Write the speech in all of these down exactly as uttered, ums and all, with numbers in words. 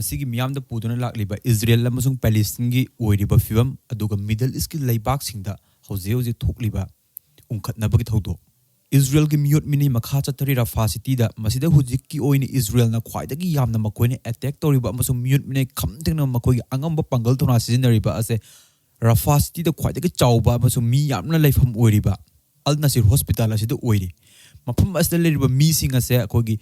ꯃꯁꯤꯒꯤ ꯃꯤꯌꯥꯝꯗ ꯄꯨꯗꯨꯅ ꯂꯥꯛꯂꯤꯕ ꯏꯖꯔꯦꯜ ꯑꯃꯁꯨꯡ ꯄꯦꯂꯦꯁꯇꯤꯟꯒꯤ ꯑꯣꯏꯔꯤꯕ ꯐꯤꯕꯝ, ꯑꯗꯨꯒ ꯃꯤꯗꯜ ꯏꯁꯀꯤ ꯂꯩꯕꯥꯛꯁꯤꯡꯗ ꯍꯧꯖꯤꯛ ꯍꯧꯖꯤꯛ ꯊꯣꯛꯂꯤꯕ ꯎꯪꯈꯠꯅꯕꯒꯤ ꯊꯧꯗꯣꯛ꯫ ꯏꯖꯔꯦꯜꯒꯤ ꯃꯤꯑꯣꯠ ꯃꯤꯅꯩ ꯃꯈꯥ ꯆꯠꯊꯔꯤ ꯔꯐꯥ ꯁꯤꯇꯤꯗ꯫ ꯃꯁꯤꯗ ꯍꯧꯖꯤꯛꯀꯤ ꯑꯣꯏꯅ ꯏꯖꯔꯦꯜꯅ ꯈ꯭ꯋꯥꯏꯗꯒꯤ ꯌꯥꯝꯅ ꯃꯈꯣꯏꯅ ꯑꯦꯇꯦꯛ ꯇꯧꯔꯤꯕ ꯑꯃꯁꯨꯡ ꯃꯤꯑꯣꯠ ꯃꯤꯅꯩ ꯈꯝ ꯊꯦꯡꯅ ꯃꯈꯣꯏꯒꯤ ꯑꯉꯝꯕ ꯄꯥꯡꯒꯜ ꯊꯧꯅꯥ ꯁꯤꯖꯤꯟꯅꯔꯤꯕ ꯑꯁꯦ ꯔꯐꯥ ꯁꯤꯇꯤꯗ ꯈ꯭ꯋꯥꯏꯗꯒꯤ ꯆꯥꯎꯕ ꯑꯃꯁꯨꯡ ꯃꯤ ꯌꯥꯝꯅ ꯂꯩꯐꯝ ꯑꯣꯏꯔꯤꯕ ꯑꯜ ꯅꯁꯤꯔ ꯍꯣꯁꯄꯤꯇꯥꯜ ꯑꯁꯤꯗ ꯑꯣꯏꯔꯤ꯫ ꯃꯐꯝ ꯑꯁꯤꯗ ꯂꯩꯔꯤꯕ ꯃꯤꯁꯤꯡ ꯑꯁꯦ ꯑꯩꯈꯣꯏꯒꯤ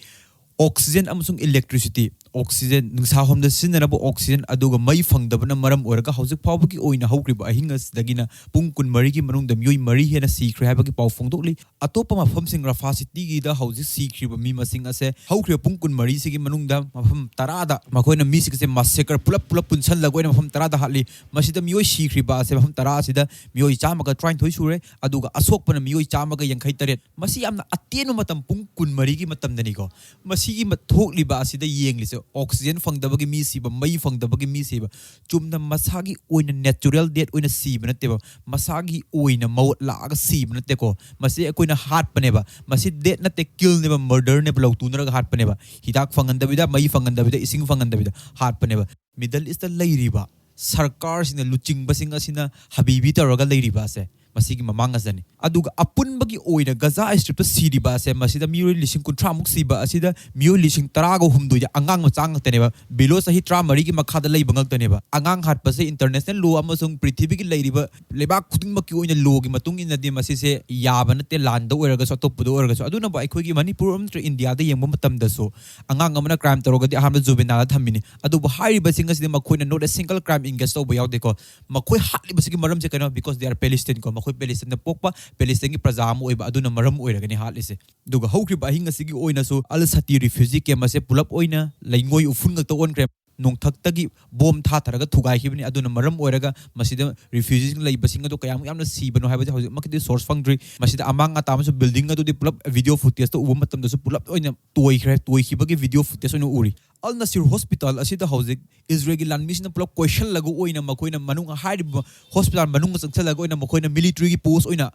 ꯑꯣꯛꯁꯤꯖꯦꯟ ꯑꯃꯁꯨꯡ ꯏꯂꯦꯛꯇ꯭ꯔꯤꯁꯤꯇꯤ, ꯑꯣꯛꯁꯤꯖꯦꯟ, ꯅꯨꯡꯁꯥ ꯍꯣꯝꯗ ꯁꯤꯖꯤꯟꯅꯅꯕ ꯑꯣꯛꯁꯤꯖꯦꯟ, ꯑꯗꯨꯒ ꯃꯩ ꯐꯪꯗꯕꯅ ꯃꯔꯝ ꯑꯣꯏꯔꯒ ꯍꯧꯖꯤꯛ ꯐꯥꯎꯕꯒꯤ ꯑꯣꯏꯅ ꯍꯧꯈ꯭ꯔꯤꯕ ꯑꯍꯤꯡ ꯑꯁꯤꯗꯒꯤꯅ ꯄꯨꯡ ꯀꯨꯟꯃꯔꯤꯒꯤ ꯃꯅꯨꯡꯗ ꯃꯤꯑꯣꯏ ꯃꯔꯤ ꯍꯦꯟꯅ ꯁꯤꯈ꯭ꯔꯦ ꯍꯥꯏꯕꯒꯤ ꯄꯥꯎ ꯐꯣꯡꯗꯣꯛꯂꯤ꯫ ꯑꯇꯣꯞꯄ ꯃꯐꯝꯁꯤꯡ ꯔꯐꯥ ꯁꯤꯇꯤꯒꯤꯗ ꯍꯧꯖꯤꯛ ꯁꯤꯈ꯭ꯔꯤꯕ ꯃꯤ ꯃꯁꯤꯡ ꯑꯁꯦ ꯍꯧꯈ꯭ꯔꯤꯕ ꯄꯨꯡ ꯀꯨꯟꯃꯔꯤꯁꯤꯒꯤ ꯃꯅꯨꯡꯗ ꯃꯐꯝ ꯇꯔꯥꯗ ꯃꯈꯣꯏꯅ ꯃꯤꯁꯤꯡꯁꯦ ꯃꯥꯁꯦꯀꯔ ꯄꯨꯂꯞ ꯄꯨꯂꯞ ꯄꯨꯟꯁꯜꯂꯒ ꯑꯣꯏꯅ ꯃꯐꯝ ꯇꯔꯥꯗ ꯍꯥꯠꯂꯤ꯫ ꯃꯁꯤꯗ ꯃꯤꯑꯣꯏ ꯁꯤꯈ꯭ꯔꯤꯕ ꯑꯁꯦ ꯃꯐꯝ ꯇꯔꯥ ꯑꯁꯤꯗ ꯃꯤꯑꯣꯏ ꯆꯥꯝꯃꯒ ꯇꯔꯥꯅꯤꯊꯣꯏ ꯁꯨꯔꯦ, ꯑꯗꯨꯒ ꯑꯁꯣꯛꯄꯅ ꯃꯤꯑꯣꯏ ꯆꯥꯝꯃꯒ ꯌꯥꯡꯈꯩ ꯇꯔꯦꯠ꯫ ꯃꯁꯤ ꯌꯥꯝꯅ ꯑꯇꯦꯟꯕ ꯃꯇꯝ, ꯄꯨꯡ ꯀꯨꯟꯃꯔꯤꯒꯤ ꯃꯇꯝꯗꯅꯤꯀꯣ꯫ ꯃꯁꯤꯒꯤ ꯃ-, ꯊꯣꯛꯂꯤꯕ ꯑꯁꯤꯗ ꯌꯦꯡꯂꯤꯁꯦ, ꯑꯣꯛꯁꯤꯖꯦꯟ ꯐꯪꯗꯕꯒꯤ ꯃꯤ ꯁꯤꯕ, ꯃꯩ ꯐꯪꯗꯕꯒꯤ ꯃꯤ ꯁꯤꯕ, ꯆꯨꯝꯅ ꯃꯁꯥꯒꯤ ꯑꯣꯏꯅ ꯅꯦꯆꯔꯦꯜ ꯗꯦꯠ ꯑꯣꯏꯅ ꯁꯤꯕ ꯅꯠꯇꯦꯕ, ꯃꯁꯥꯒꯤ ꯑꯣꯏꯅ ꯃꯍꯨꯠ ꯂꯥꯛꯑꯒ ꯁꯤꯕ ꯅꯠꯇꯦꯀꯣ꯫ ꯃꯁꯤ ꯑꯩꯈꯣꯏꯅ ꯍꯥꯠꯄꯅꯦꯕ꯫ ꯃꯁꯤ ꯗꯦꯠ ꯅꯠꯇꯦ, ꯀꯤꯜꯅꯦꯕ, ꯃꯔꯗꯔꯅꯦꯕ, ꯂꯧꯇꯨꯅꯔꯒ ꯍꯥꯠꯄꯅꯦꯕ꯫ ꯍꯤꯗꯥꯛ ꯐꯪꯍꯟꯗꯕꯤꯗ, ꯃꯩ ꯐꯪꯍꯟꯗꯕꯤꯗ, ꯏꯁꯤꯡ ꯐꯪꯍꯟꯗꯕꯤꯗ ꯍꯥꯠꯄꯅꯦꯕ꯫ ꯃꯤꯗꯜ ꯏꯁꯇ ꯂꯩꯔꯤꯕ ꯁꯔꯀꯥꯔꯁꯤꯡꯅ, ꯂꯨꯆꯤꯡꯕꯁꯤꯡ ꯑꯁꯤꯅ ꯍꯕꯤꯕꯤ ꯇꯧꯔꯒ ꯂꯩꯔꯤꯕ ꯑꯁꯦ ꯃꯁꯤꯒꯤ ꯃꯃꯥꯡ ꯑꯁꯤꯗꯅꯤ꯫ ꯑꯗꯨꯒ ꯑꯄꯨꯟꯕꯒꯤ ꯑꯣꯏꯅ ꯒꯖꯥ ꯏꯁꯇ꯭ꯔꯤꯞꯇ ꯁꯤꯔꯤꯕ ꯑꯁꯦ, ꯃꯁꯤꯗ ꯃꯤꯑꯣꯏ ꯂꯤꯁꯤꯡ ꯀꯨꯟꯊ꯭ꯔꯥꯃꯨꯛ ꯁꯤꯕ ꯑꯁꯤꯗ ꯃꯤꯑꯣꯏ ꯂꯤꯁꯤꯡ ꯇꯔꯥꯒ ꯍꯨꯝꯗꯣꯏꯗꯤ ꯑꯉꯥꯡ ꯃꯆꯥ ꯉꯥꯛꯇꯅꯦꯕ, below ꯆꯍꯤ ꯇꯔꯥꯃꯔꯤꯒꯤ ꯃꯈꯥꯗ ꯂꯩꯕ ꯉꯥꯛꯇꯅꯦꯕ꯫ ꯑꯉꯥꯡ ꯍꯥꯠꯄꯁꯦ ꯏꯟꯇꯔꯅꯦꯁꯅꯦꯜ ꯂꯣ ꯑꯃꯁꯨꯡ ꯄ꯭ꯔꯤꯊꯤꯕꯤꯒꯤ ꯂꯩꯔꯤꯕ ꯂꯩꯕꯥꯛ ꯈꯨꯗꯤꯡꯃꯛꯀꯤ ꯑꯣꯏꯅ ꯂꯣꯒꯤ ꯃꯇꯨꯡ ꯏꯟꯅꯗꯤ ꯃꯁꯤꯁꯦ ꯌꯥꯕ ꯅꯠꯇꯦ, ꯂꯥꯟꯗ ꯑꯣꯏꯔꯒꯁꯨ, ꯑꯇꯣꯞꯄꯗ ꯑꯣꯏꯔꯒꯁꯨ꯫ ꯑꯗꯨꯅꯕꯨ ꯑꯩꯈꯣꯏꯒꯤ ꯃꯅꯤꯄꯨꯔ ꯅꯠꯇ꯭ꯔꯒ ꯏꯟꯗꯤꯌꯥꯗ ꯌꯦꯡꯕ ꯃꯇꯝꯗꯁꯨ ꯑꯉꯥꯡ ꯑꯃꯅ ꯀ꯭ꯔꯥꯏꯝ ꯇꯧꯔꯒꯗꯤ ꯑꯍꯥꯟꯕꯗ ꯖꯨꯕꯦꯅꯥꯏꯜꯗ ꯊꯝꯃꯤꯅꯤ꯫ ꯑꯗꯨꯕꯨ ꯍꯥꯏꯔꯤꯕꯁꯤꯡ ꯑꯁꯤꯗꯤ ꯃꯈꯣꯏꯅ not a single crime engage ꯇꯧꯕ ꯌꯥꯎꯗꯦꯀꯣ꯫ ꯃꯈꯣꯏ ꯍꯥꯠꯂꯤꯕꯁꯤꯒꯤ ꯃꯔꯝꯁꯦ ꯀꯩꯅꯣ? Because they are Palestine ꯀꯣ, ꯃꯈꯣꯏ ꯄꯦꯂꯦꯁꯇꯤꯟꯗ ꯄꯣꯛꯄ, ꯄꯦꯂꯦꯁꯇꯤꯟꯒꯤ ꯄ꯭ꯔꯖꯥ ꯑꯃ ꯑꯣꯏꯕ, ꯑꯗꯨꯅ ꯃꯔꯝ ꯑꯣꯏꯔꯒꯅꯤ ꯍꯥꯠꯂꯤꯁꯦ꯫ ꯑꯗꯨꯒ ꯍꯧꯈ꯭ꯔꯤꯕ ꯑꯍꯤꯡ ꯑꯁꯤꯒꯤ ꯑꯣꯏꯅꯁꯨ ꯑꯜ ꯁꯇꯤ ꯔꯤꯐ꯭ꯌꯨꯖꯤ ꯀꯦꯝꯞ ꯑꯁꯦ ꯄꯨꯂꯞ ꯑꯣꯏꯅ ꯂꯩꯉꯣꯏ ꯎꯐꯨꯟ ꯉꯛꯇ ꯑꯣꯟꯈ꯭ꯔꯦ꯫ ꯅꯣꯡꯊꯛꯇꯒꯤ ꯕꯣꯝ ꯊꯥꯊꯔꯒ ꯊꯨꯒꯥꯏꯈꯤꯕꯅꯤ꯫ ꯑꯗꯨꯅ ꯃꯔꯝ ꯑꯣꯏꯔꯒ ꯃꯁꯤꯗ ꯔꯤꯐ꯭ꯌꯨꯖꯤꯁꯤꯡ ꯂꯩꯕꯁꯤꯡ ꯑꯗꯨ ꯀꯌꯥꯃꯨꯛ ꯌꯥꯝꯅ ꯁꯤꯕꯅꯣ ꯍꯥꯏꯕꯁꯦ ꯍꯧꯖꯤꯛꯃꯛꯀꯤꯗꯤ ꯁꯣꯔꯁ ꯐꯪꯗ꯭ꯔꯤ꯫ ꯃꯁꯤꯗ ꯑꯃꯥꯡ ꯑꯇꯥ ꯑꯃꯁꯨꯡ ꯕꯤꯜꯗꯤꯡ ꯑꯗꯨꯗꯤ ꯄꯨꯂꯞ ꯚꯤꯗꯤꯑꯣ ꯐꯨꯇꯦꯖꯇ ꯎꯕ ꯃꯇꯝꯗꯁꯨ ꯄꯨꯂꯞ ꯑꯣꯏꯅ ꯇꯣꯏꯈ꯭ꯔꯦ, ꯇꯣꯏꯈꯤꯕꯒꯤ ꯚꯤꯗꯤꯑꯣ ꯐꯨꯇꯦꯖ ꯑꯣꯏꯅ ꯎꯔꯤ꯫ ꯑꯜ ꯅꯁꯤꯔ ꯍꯣꯁꯄꯤꯇꯥꯜ ꯑꯁꯤꯗ ꯍꯧꯖꯤꯛ ꯏꯖꯔꯦꯜꯒꯤ ꯂꯥꯟꯃꯤꯁꯤꯡꯅ ꯄꯨꯂꯞ ꯀꯣꯏꯁꯜꯂꯒ ꯑꯣꯏꯅ ꯃꯈꯣꯏꯅ ꯃꯅꯨꯡ, ꯍꯥꯏꯔꯤꯕ ꯍꯣꯁꯄꯤꯇꯥꯜ ꯃꯅꯨꯡ ꯆꯪꯁꯜꯂꯒ ꯑꯣꯏꯅ ꯃꯈꯣꯏꯅ ꯃꯤꯂꯤꯇꯔꯤꯒꯤ ꯄꯣꯁ ꯑꯣꯏꯅ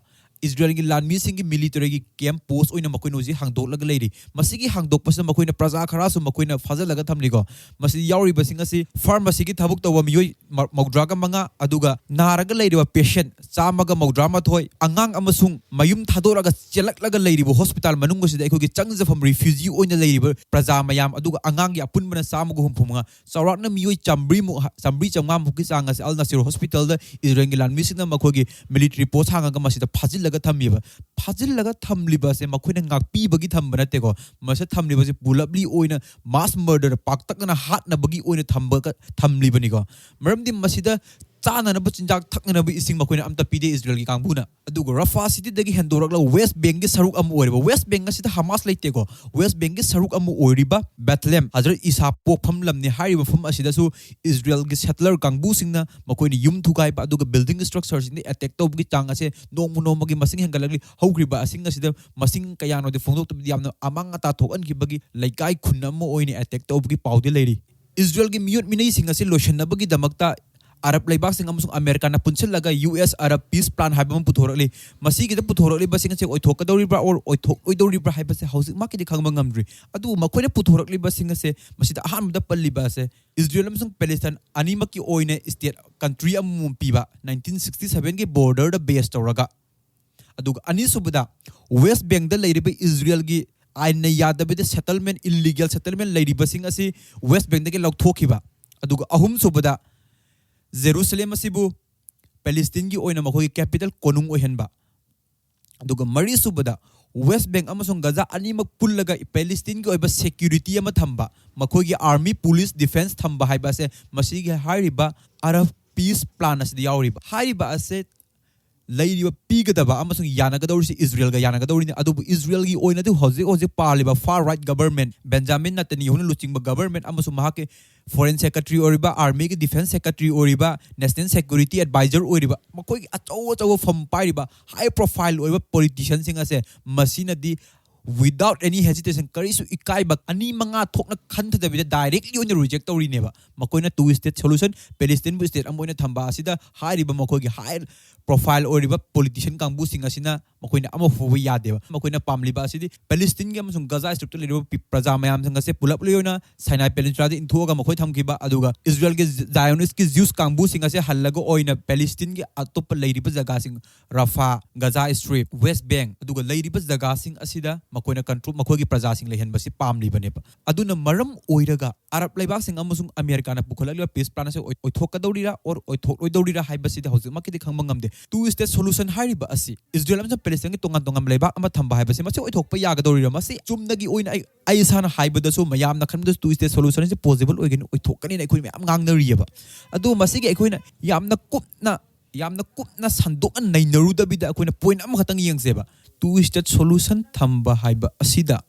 ꯏꯁꯔꯥꯌꯦꯜꯒꯤ ꯂꯥꯟꯃꯤꯁꯤꯡꯒꯤ ꯃꯤꯂꯤꯇꯔꯤꯒꯤ ꯀꯦꯝꯞ ꯄꯣꯁ ꯑꯣꯏꯅ ꯃꯈꯣꯏꯅ ꯍꯧꯖꯤꯛ ꯍꯥꯡꯗꯣꯛꯂꯒ ꯂꯩꯔꯤ꯫ ꯃꯁꯤꯒꯤ ꯍꯥꯡꯗꯣꯛꯄꯁꯤꯗ ꯃꯈꯣꯏꯅ ꯄ꯭ꯔꯖꯥ ꯈꯔꯁꯨ ꯃꯈꯣꯏꯅ ꯐꯥꯖꯤꯜꯂꯒ ꯊꯝꯂꯤꯀꯣ꯫ ꯃꯁꯤꯗ ꯌꯥꯎꯔꯤꯕꯁꯤꯡ ꯑꯁꯤ ꯐꯥꯔꯃꯥꯁꯤꯒꯤ ꯊꯕꯛ ꯇꯧꯕ ꯃꯤꯑꯣꯏ ꯃ-, ꯃꯧꯗ꯭ꯔꯥꯒ ꯃꯉꯥ, ꯑꯗꯨꯒ ꯅꯥꯔꯒ ꯂꯩꯔꯤꯕ ꯄꯦꯁꯦꯟ ꯆꯥꯝꯃꯒ ꯃꯧꯗ꯭ꯔꯥ ꯃꯥꯊꯣꯏ, ꯑꯉꯥꯡ ꯑꯃꯁꯨꯡ ꯃꯌꯨꯝ ꯊꯥꯗꯣꯔꯛꯑꯒ ꯆꯦꯜꯂꯛꯂꯒ ꯂꯩꯔꯤꯕ ꯍꯣꯁꯄꯤꯇꯥꯜ ꯃꯅꯨꯡ ꯑꯁꯤꯗ ꯑꯩꯈꯣꯏꯒꯤ ꯆꯪꯖꯐꯝ ꯔꯤꯐ꯭ꯌꯨꯖꯤ ꯑꯣꯏꯅ ꯂꯩꯔꯤꯕ ꯄ꯭ꯔꯖꯥ ꯃꯌꯥꯝ, ꯑꯗꯨꯒ ꯑꯉꯥꯡꯒꯤ ꯑꯄꯨꯟꯕꯅ ꯆꯥꯝꯃꯒ ꯍꯨꯝꯐꯨ ꯃꯉꯥ, ꯆꯥꯎꯔꯥꯛꯅ ꯃꯤꯑꯣꯏ ꯆꯥꯝꯃꯔꯤꯃꯨꯛ ꯍ-, ꯆꯥꯝꯃꯔꯤ ꯆꯥꯝꯃꯉꯥꯃꯨꯛꯀꯤ ꯆꯥꯡ ꯑꯁꯤ ꯑꯜ ꯅꯁꯤꯔ ꯍꯣꯁꯄꯤꯇꯥꯜꯗ ꯏꯁꯔꯥꯌꯦꯜꯒꯤ ꯂꯥꯟꯃꯤꯁꯤꯡꯅ ꯃꯈꯣꯏꯒꯤ ꯃꯤꯂꯤꯇꯔꯤ ꯄꯣꯁ ꯍꯥꯡꯉꯒ ꯃꯁꯤꯗ ꯐꯥꯖꯤꯜꯂꯒ ꯊꯝꯃꯤꯕ꯫ ꯐꯥꯖꯤꯜꯂꯒ ꯊꯝꯂꯤꯕ ꯑꯁꯦ ꯃꯈꯣꯏꯅ ꯉꯥꯛꯄꯤꯕꯒꯤ ꯊꯝꯕ ꯅꯠꯇꯦꯀꯣ꯫ ꯃꯁꯤꯗ ꯊꯝꯂꯤꯕꯁꯤ ꯄꯨꯂꯞꯂꯤ ꯑꯣꯏꯅ ꯃꯥꯁ ꯃꯔꯗꯔ, ꯄꯥꯛꯇꯛꯅꯅ ꯍꯥꯠꯅꯕꯒꯤ ꯑꯣꯏꯅ ꯊꯝꯕꯒ, ꯊꯝꯂꯤꯕꯅꯤꯀꯣ꯫ ꯃꯔꯝꯗꯤ ꯃꯁꯤꯗ ꯆꯥꯅꯅꯕ ꯆꯤꯟꯖꯥꯛ, ꯊꯛꯅꯅꯕ ꯏꯁꯤꯡ ꯃꯈꯣꯏꯅ ꯑꯝꯇ ꯄꯤꯗꯦ ꯏꯁꯔꯥꯌꯦꯜꯒꯤ ꯀꯥꯡꯕꯨꯅ꯫ ꯑꯗꯨꯒ ꯔꯐꯥ ꯁꯤꯇꯤꯗꯒꯤ ꯍꯦꯟꯗꯣꯔꯛꯂꯒ ꯋꯦꯁ ꯕꯦꯡꯒꯤ ꯁꯔꯨꯛ ꯑꯃ ꯑꯣꯏꯔꯤꯕ, ꯋꯦꯁ ꯕꯦꯡ ꯑꯁꯤꯗ ꯍꯃꯥꯁ ꯂꯩꯇꯦꯀꯣ, ꯋꯦꯁ ꯕꯦꯡꯒꯤ ꯁꯔꯨꯛ ꯑꯃ ꯑꯣꯏꯔꯤꯕ ꯕꯦꯊꯂꯦꯝ, ꯍꯖꯔꯠ ꯏꯁꯥ ꯄꯣꯛꯐꯝ ꯂꯝꯅꯤ ꯍꯥꯏꯔꯤꯕ ꯃꯐꯝ ꯑꯁꯤꯗꯁꯨ ꯏꯁꯔꯥꯌꯦꯜꯒꯤ ꯁꯦꯇꯂꯔ ꯀꯥꯡꯕꯨꯁꯤꯡꯅ ꯃꯈꯣꯏꯅ ꯌꯨꯝ ꯊꯨꯒꯥꯏꯕ, ꯑꯗꯨꯒ ꯕꯤꯜꯗꯤꯡ ꯁ꯭ꯇ꯭ꯔꯛꯆꯔꯁꯤꯡꯗ ꯑꯦꯇꯦꯛ ꯇꯧꯕꯒꯤ ꯆꯥꯡ ꯑꯁꯦ ꯅꯣꯡꯃ ꯅꯣꯡꯃꯒꯤ ꯃꯁꯤꯡ ꯍꯦꯟꯒꯠꯂꯛꯂꯤ꯫ ꯍꯧꯈ꯭ꯔꯤꯕ ꯑꯁꯤꯡ ꯑꯁꯤꯗ ꯃꯁꯤꯡ ꯀꯌꯥꯅꯣꯗꯤ ꯐꯣꯡꯗꯣꯛꯇꯕꯗꯤ ꯌꯥꯝꯅ ꯑꯃꯥꯡ ꯑꯇꯥ ꯊꯣꯛꯍꯟꯈꯤꯕꯒꯤ ꯂꯩꯀꯥꯏ ꯈꯨꯟ ꯑꯃ ꯑꯣꯏꯅ ꯑꯦꯇꯦꯛ ꯇꯧꯕꯒꯤ ꯄꯥꯎꯗꯤ ꯂꯩꯔꯤ꯫ ꯏꯁꯔꯥꯌꯦꯜꯒꯤ ꯃꯤꯑꯣꯠ ꯃꯤꯅꯩꯁꯤꯡ ꯑꯁꯤ ꯂꯣꯏꯁꯤꯟꯅꯕꯒꯤꯗꯃꯛꯇ ꯑꯔꯕ ꯂꯩꯕꯥꯛꯁꯤꯡ ꯑꯃꯁꯨꯡ ꯑꯃꯦꯔꯤꯀꯥꯅ ꯄꯨꯟꯁꯤꯜꯂꯒ U S Arab peace plan ꯍꯥꯏꯕ ꯑꯃ ꯄꯨꯊꯣꯔꯛꯂꯤ꯫ ꯃꯁꯤꯒꯤꯗ ꯄꯨꯊꯣꯔꯛꯂꯤꯕꯁꯤꯡ ꯑꯁꯤ ꯑꯣꯏꯊꯣꯛꯀꯗꯧꯔꯤꯕ꯭ꯔꯥ or ꯑꯣꯏꯊꯣꯛꯂꯣꯏꯗꯧꯔꯤꯕ꯭ꯔꯥ ꯍꯥꯏꯕꯁꯦ ꯍꯧꯖꯤꯛꯃꯛꯀꯤꯗꯤ ꯈꯪꯕ ꯉꯝꯗ꯭ꯔꯤ꯫ ꯑꯗꯨꯕꯨ ꯃꯈꯣꯏꯅ ꯄꯨꯊꯣꯔꯛꯂꯤꯕꯁꯤꯡ ꯑꯁꯦ, ꯃꯁꯤꯗ ꯑꯍꯥꯟꯕꯗ ꯄꯜꯂꯤꯕ ꯑꯁꯦ ꯏꯁꯔꯥꯌꯦꯜ ꯑꯃꯁꯨꯡ ꯄꯦꯂꯦꯁꯇꯥꯏꯟ ꯑꯅꯤꯃꯛꯀꯤ ꯑꯣꯏꯅ ꯁ꯭ꯇꯦꯠ ꯀꯟꯇ꯭ꯔꯤ ꯑꯃꯃꯝ ꯄꯤꯕ, ꯅꯥꯏꯟꯇꯤꯟ ꯁꯤꯛꯁꯇꯤ ꯁꯚꯦꯟꯒꯤ ꯕꯣꯔꯗꯔꯗ ꯕꯦꯁ ꯇꯧꯔꯒ, ꯑꯗꯨꯒ ꯑꯅꯤꯁꯨꯕꯗ, ꯋꯦꯁ ꯕꯦꯡꯗ ꯂꯩꯔꯤꯕ ꯏꯁꯔꯥꯌꯦꯜꯒꯤ ꯑꯥꯏꯟꯅ ꯌꯥꯗꯕꯤꯗ ꯁꯦꯇꯜꯃꯦꯟ, ꯏꯜꯂꯤꯒꯦꯜ ꯁꯦꯇꯜꯃꯦꯟ ꯂꯩꯔꯤꯕꯁꯤꯡ ꯑꯁꯤ ꯋꯦꯁ ꯕꯦꯡꯗꯒꯤ ꯂꯧꯊꯣꯛꯈꯤꯕ꯫ ꯑꯗꯨꯒ ꯑꯍꯨꯝꯁꯨꯕꯗ, ꯖꯦꯔꯨꯁꯂꯦꯝ ꯑꯁꯤꯕꯨ ꯄꯦꯂꯦꯁꯇꯤꯟꯒꯤ ꯑꯣꯏꯅ ꯃꯈꯣꯏꯒꯤ ꯀꯦꯄꯤꯇꯦꯜ ꯀꯣꯅꯨꯡ ꯑꯣꯏꯍꯟꯕ꯫ ꯑꯗꯨꯒ ꯃꯔꯤꯁꯨꯕꯗ, ꯋꯦꯁ ꯕꯦꯡ ꯑꯃꯁꯨꯡ ꯒꯖꯥ ꯑꯅꯤꯃꯛ ꯄꯨꯜꯂꯒ ꯄꯦꯂꯦꯁꯇꯤꯟꯒꯤ ꯑꯣꯏꯕ ꯁꯦꯀ꯭ꯌꯨꯔꯤꯇꯤ ꯑꯃ ꯊꯝꯕ, ꯃꯈꯣꯏꯒꯤ ꯑꯥꯔꯃꯤ, ꯄꯨꯂꯤꯁ, ꯗꯤꯐꯦꯟꯁ ꯊꯝꯕ ꯍꯥꯏꯕ ꯑꯁꯦ ꯃꯁꯤꯒꯤ ꯍꯥꯏꯔꯤꯕ ꯑꯔꯕ ꯄꯤꯁ ꯄ꯭ꯂꯥꯟ ꯑꯁꯤꯗ ꯌꯥꯎꯔꯤꯕ꯫ ꯍꯥꯏꯔꯤꯕ ꯑꯁꯦ ꯂꯩꯔꯤꯕ ꯄꯤꯒꯗꯕ ꯑꯃꯁꯨꯡ ꯌꯥꯅꯒꯗꯧꯔꯤꯁꯤ ꯏꯁꯔꯥꯌꯦꯜꯒ ꯌꯥꯅꯒꯗꯧꯔꯤꯅꯤ꯫ ꯑꯗꯨꯕꯨ ꯏꯁꯔꯥꯌꯦꯜꯒꯤ ꯑꯣꯏꯅꯗꯤ ꯍꯧꯖꯤꯛ ꯍꯧꯖꯤꯛ ꯄꯥꯜꯂꯤꯕ ꯐꯥꯔ ꯔꯥꯏꯠ ꯒꯕꯔꯃꯦꯟ, ꯕꯦꯟꯖꯥꯃꯤꯟ ꯅꯇꯟꯌꯥꯍꯨꯅ ꯂꯨꯆꯤꯡꯕ ꯒꯕꯔꯃꯦꯟ ꯑꯃꯁꯨꯡ ꯃꯍꯥꯛꯀꯤ ꯐꯣꯔꯦꯟ ꯁꯦꯀ꯭ꯔꯦꯇꯔꯤ ꯑꯣꯏꯔꯤꯕ, ꯑꯥꯔꯃꯤꯒꯤ ꯗꯤꯐꯦꯟꯁ ꯁꯦꯀ꯭ꯔꯦꯇꯔꯤ ꯑꯣꯏꯔꯤꯕ, ꯅꯦꯁꯅꯦꯜ ꯁꯦꯀ꯭ꯌꯨꯔꯤꯇꯤ ꯑꯦꯗꯚꯥꯏꯖꯔ ꯑꯣꯏꯔꯤꯕ, ꯃꯈꯣꯏꯒꯤ ꯑꯆꯧ ꯑꯆꯧꯕ ꯐꯝ ꯄꯥꯏꯔꯤꯕ, ꯍꯥꯏ ꯄ꯭ꯔꯣꯐꯥꯏꯜ ꯑꯣꯏꯕ ꯄꯣꯂꯤꯇꯤꯁꯤꯌꯟꯁꯤꯡ ꯑꯁꯦ ꯃꯁꯤꯅꯗꯤ without any hesitation, ꯀꯔꯤꯁꯨ ꯏꯀꯥꯏꯕ, ꯑꯅꯤ ꯃꯉꯥ ꯊꯣꯛꯅ ꯈꯟꯊꯗꯕꯤꯗ directly ꯑꯣꯏꯅ reject ꯇꯧꯔꯤꯅꯦꯕ꯫ ꯃꯈꯣꯏꯅ two state solution, Palestine ꯕꯨ state ꯑꯃ ꯑꯣꯏꯅ ꯊꯝꯕ ꯑꯁꯤꯗ ꯍꯥꯏꯔꯤꯕ ꯃꯈꯣꯏꯒꯤ high profile ꯑꯣꯏꯔꯤꯕ politician ꯀꯥꯡꯕꯨꯁꯤꯡ ꯑꯁꯤꯅ ꯃꯈꯣꯏꯅ ꯑꯃ ꯐꯥꯎꯕ ꯌꯥꯗꯦꯕ꯫ ꯃꯈꯣꯏꯅ ꯄꯥꯝꯂꯤꯕ ꯑꯁꯤꯗꯤ Palestine ꯒꯤ ꯑꯃꯁꯨꯡ Gaza Strip ꯇ ꯂꯩꯔꯤꯕ ꯄꯤ-, ꯄ꯭ꯔꯖꯥ ꯃꯌꯥꯝꯁꯤꯡ ꯑꯁꯦ ꯄꯨꯂꯞ ꯂꯣꯏꯅ Sinai Peninsula ꯗ ꯏꯟꯊꯣꯛꯑꯒ ꯃꯈꯣꯏ ꯊꯝꯈꯤꯕ, ꯑꯗꯨꯒ Israel ꯒꯤ Zionist ꯀꯤ Jews ꯀꯥꯡꯕꯨꯁꯤꯡ ꯑꯁꯦ ꯍꯜꯂꯒ ꯑꯣꯏꯅ Palestine ꯒꯤ ꯑꯇꯣꯞꯄ ꯂꯩꯔꯤꯕ ꯖꯒꯥꯁꯤꯡ, Rafah, Gaza Strip, West Bank, ꯑꯗꯨꯒ ꯂꯩꯔꯤꯕ ꯖꯒꯥꯁꯤꯡ ꯑꯁꯤꯗ ꯃꯈꯣꯏꯅ control, ꯃꯈꯣꯏꯒꯤ ꯄ꯭ꯔꯖꯥꯁꯤꯡ ꯂꯩꯍꯟꯕꯁꯤ ꯄꯥꯝꯂꯤꯕꯅꯦꯕ꯫ ꯑꯗꯨꯅ ꯃꯔꯝ ꯑꯣꯏꯔꯒ Arab ꯂꯩꯕꯥꯛꯁꯤꯡ ꯑꯃꯁꯨꯡ America ꯅ ꯄꯨꯈꯠꯂꯛꯂꯤꯕ peace plan ꯑꯁꯤ ꯑꯣꯏ-, ꯑꯣꯏꯊꯣꯛꯀꯗꯧꯔꯤꯔꯥ or ꯑꯣꯏꯊꯣꯛꯂꯣꯏꯗꯧꯔꯤꯔꯥ ꯍꯥꯏꯕꯁꯤꯗꯤ ꯍꯧꯖꯤꯛꯃꯛꯀꯤꯗꯤ ꯈꯪꯕ ꯉꯝꯗꯦ꯫ Two state solution ꯍꯥꯏꯔꯤꯕ ꯑꯁꯤ Israel ꯑꯃꯁꯨꯡ Palestine ꯒꯤ ꯇꯣꯉꯥꯟ ꯇꯣꯉꯥꯟꯕ ꯂꯩꯕꯥꯛ ꯑꯃ ꯊꯝꯕ ꯍꯥꯏꯕꯁꯤ ꯃꯁꯤ ꯑꯣꯏꯊꯣꯛꯄ ꯌꯥꯒꯗꯧꯔꯤꯔꯥ? ꯃꯁꯤ ꯆꯨꯝꯅꯒꯤ ꯑꯣꯏꯅ ꯑꯩ, ꯑꯩ ꯏꯁꯥꯅ ꯍꯥꯏꯕꯗꯁꯨ, ꯃꯌꯥꯝꯅ ꯈꯟꯕꯗꯁꯨ two state solution ꯑꯁꯤ possible ꯑꯣꯏꯒꯅꯤ, ꯑꯣꯏꯊꯣꯛꯀꯅꯤꯅ ꯑꯩꯈꯣꯏ ꯃꯌꯥꯝ ꯉꯥꯡꯅꯔꯤꯑꯕ꯫ ꯑꯗꯨꯕꯨ ꯃꯁꯤꯒꯤ ꯑꯩꯈꯣꯏꯅ ꯌꯥꯝꯅ ꯀꯨꯞꯅ, ꯌꯥꯝꯅ ꯀꯨꯞꯅ ꯁꯟꯗꯣꯛꯅ ꯅꯩꯅꯔꯨꯗꯕꯤꯗ ꯑꯩꯈꯣꯏꯅ point ꯑꯃꯈꯛꯇꯪ ꯌꯦꯡꯁꯦꯕ꯫ Two state solution ꯊꯝꯕ ꯍꯥꯏꯕ ꯑꯁꯤꯗ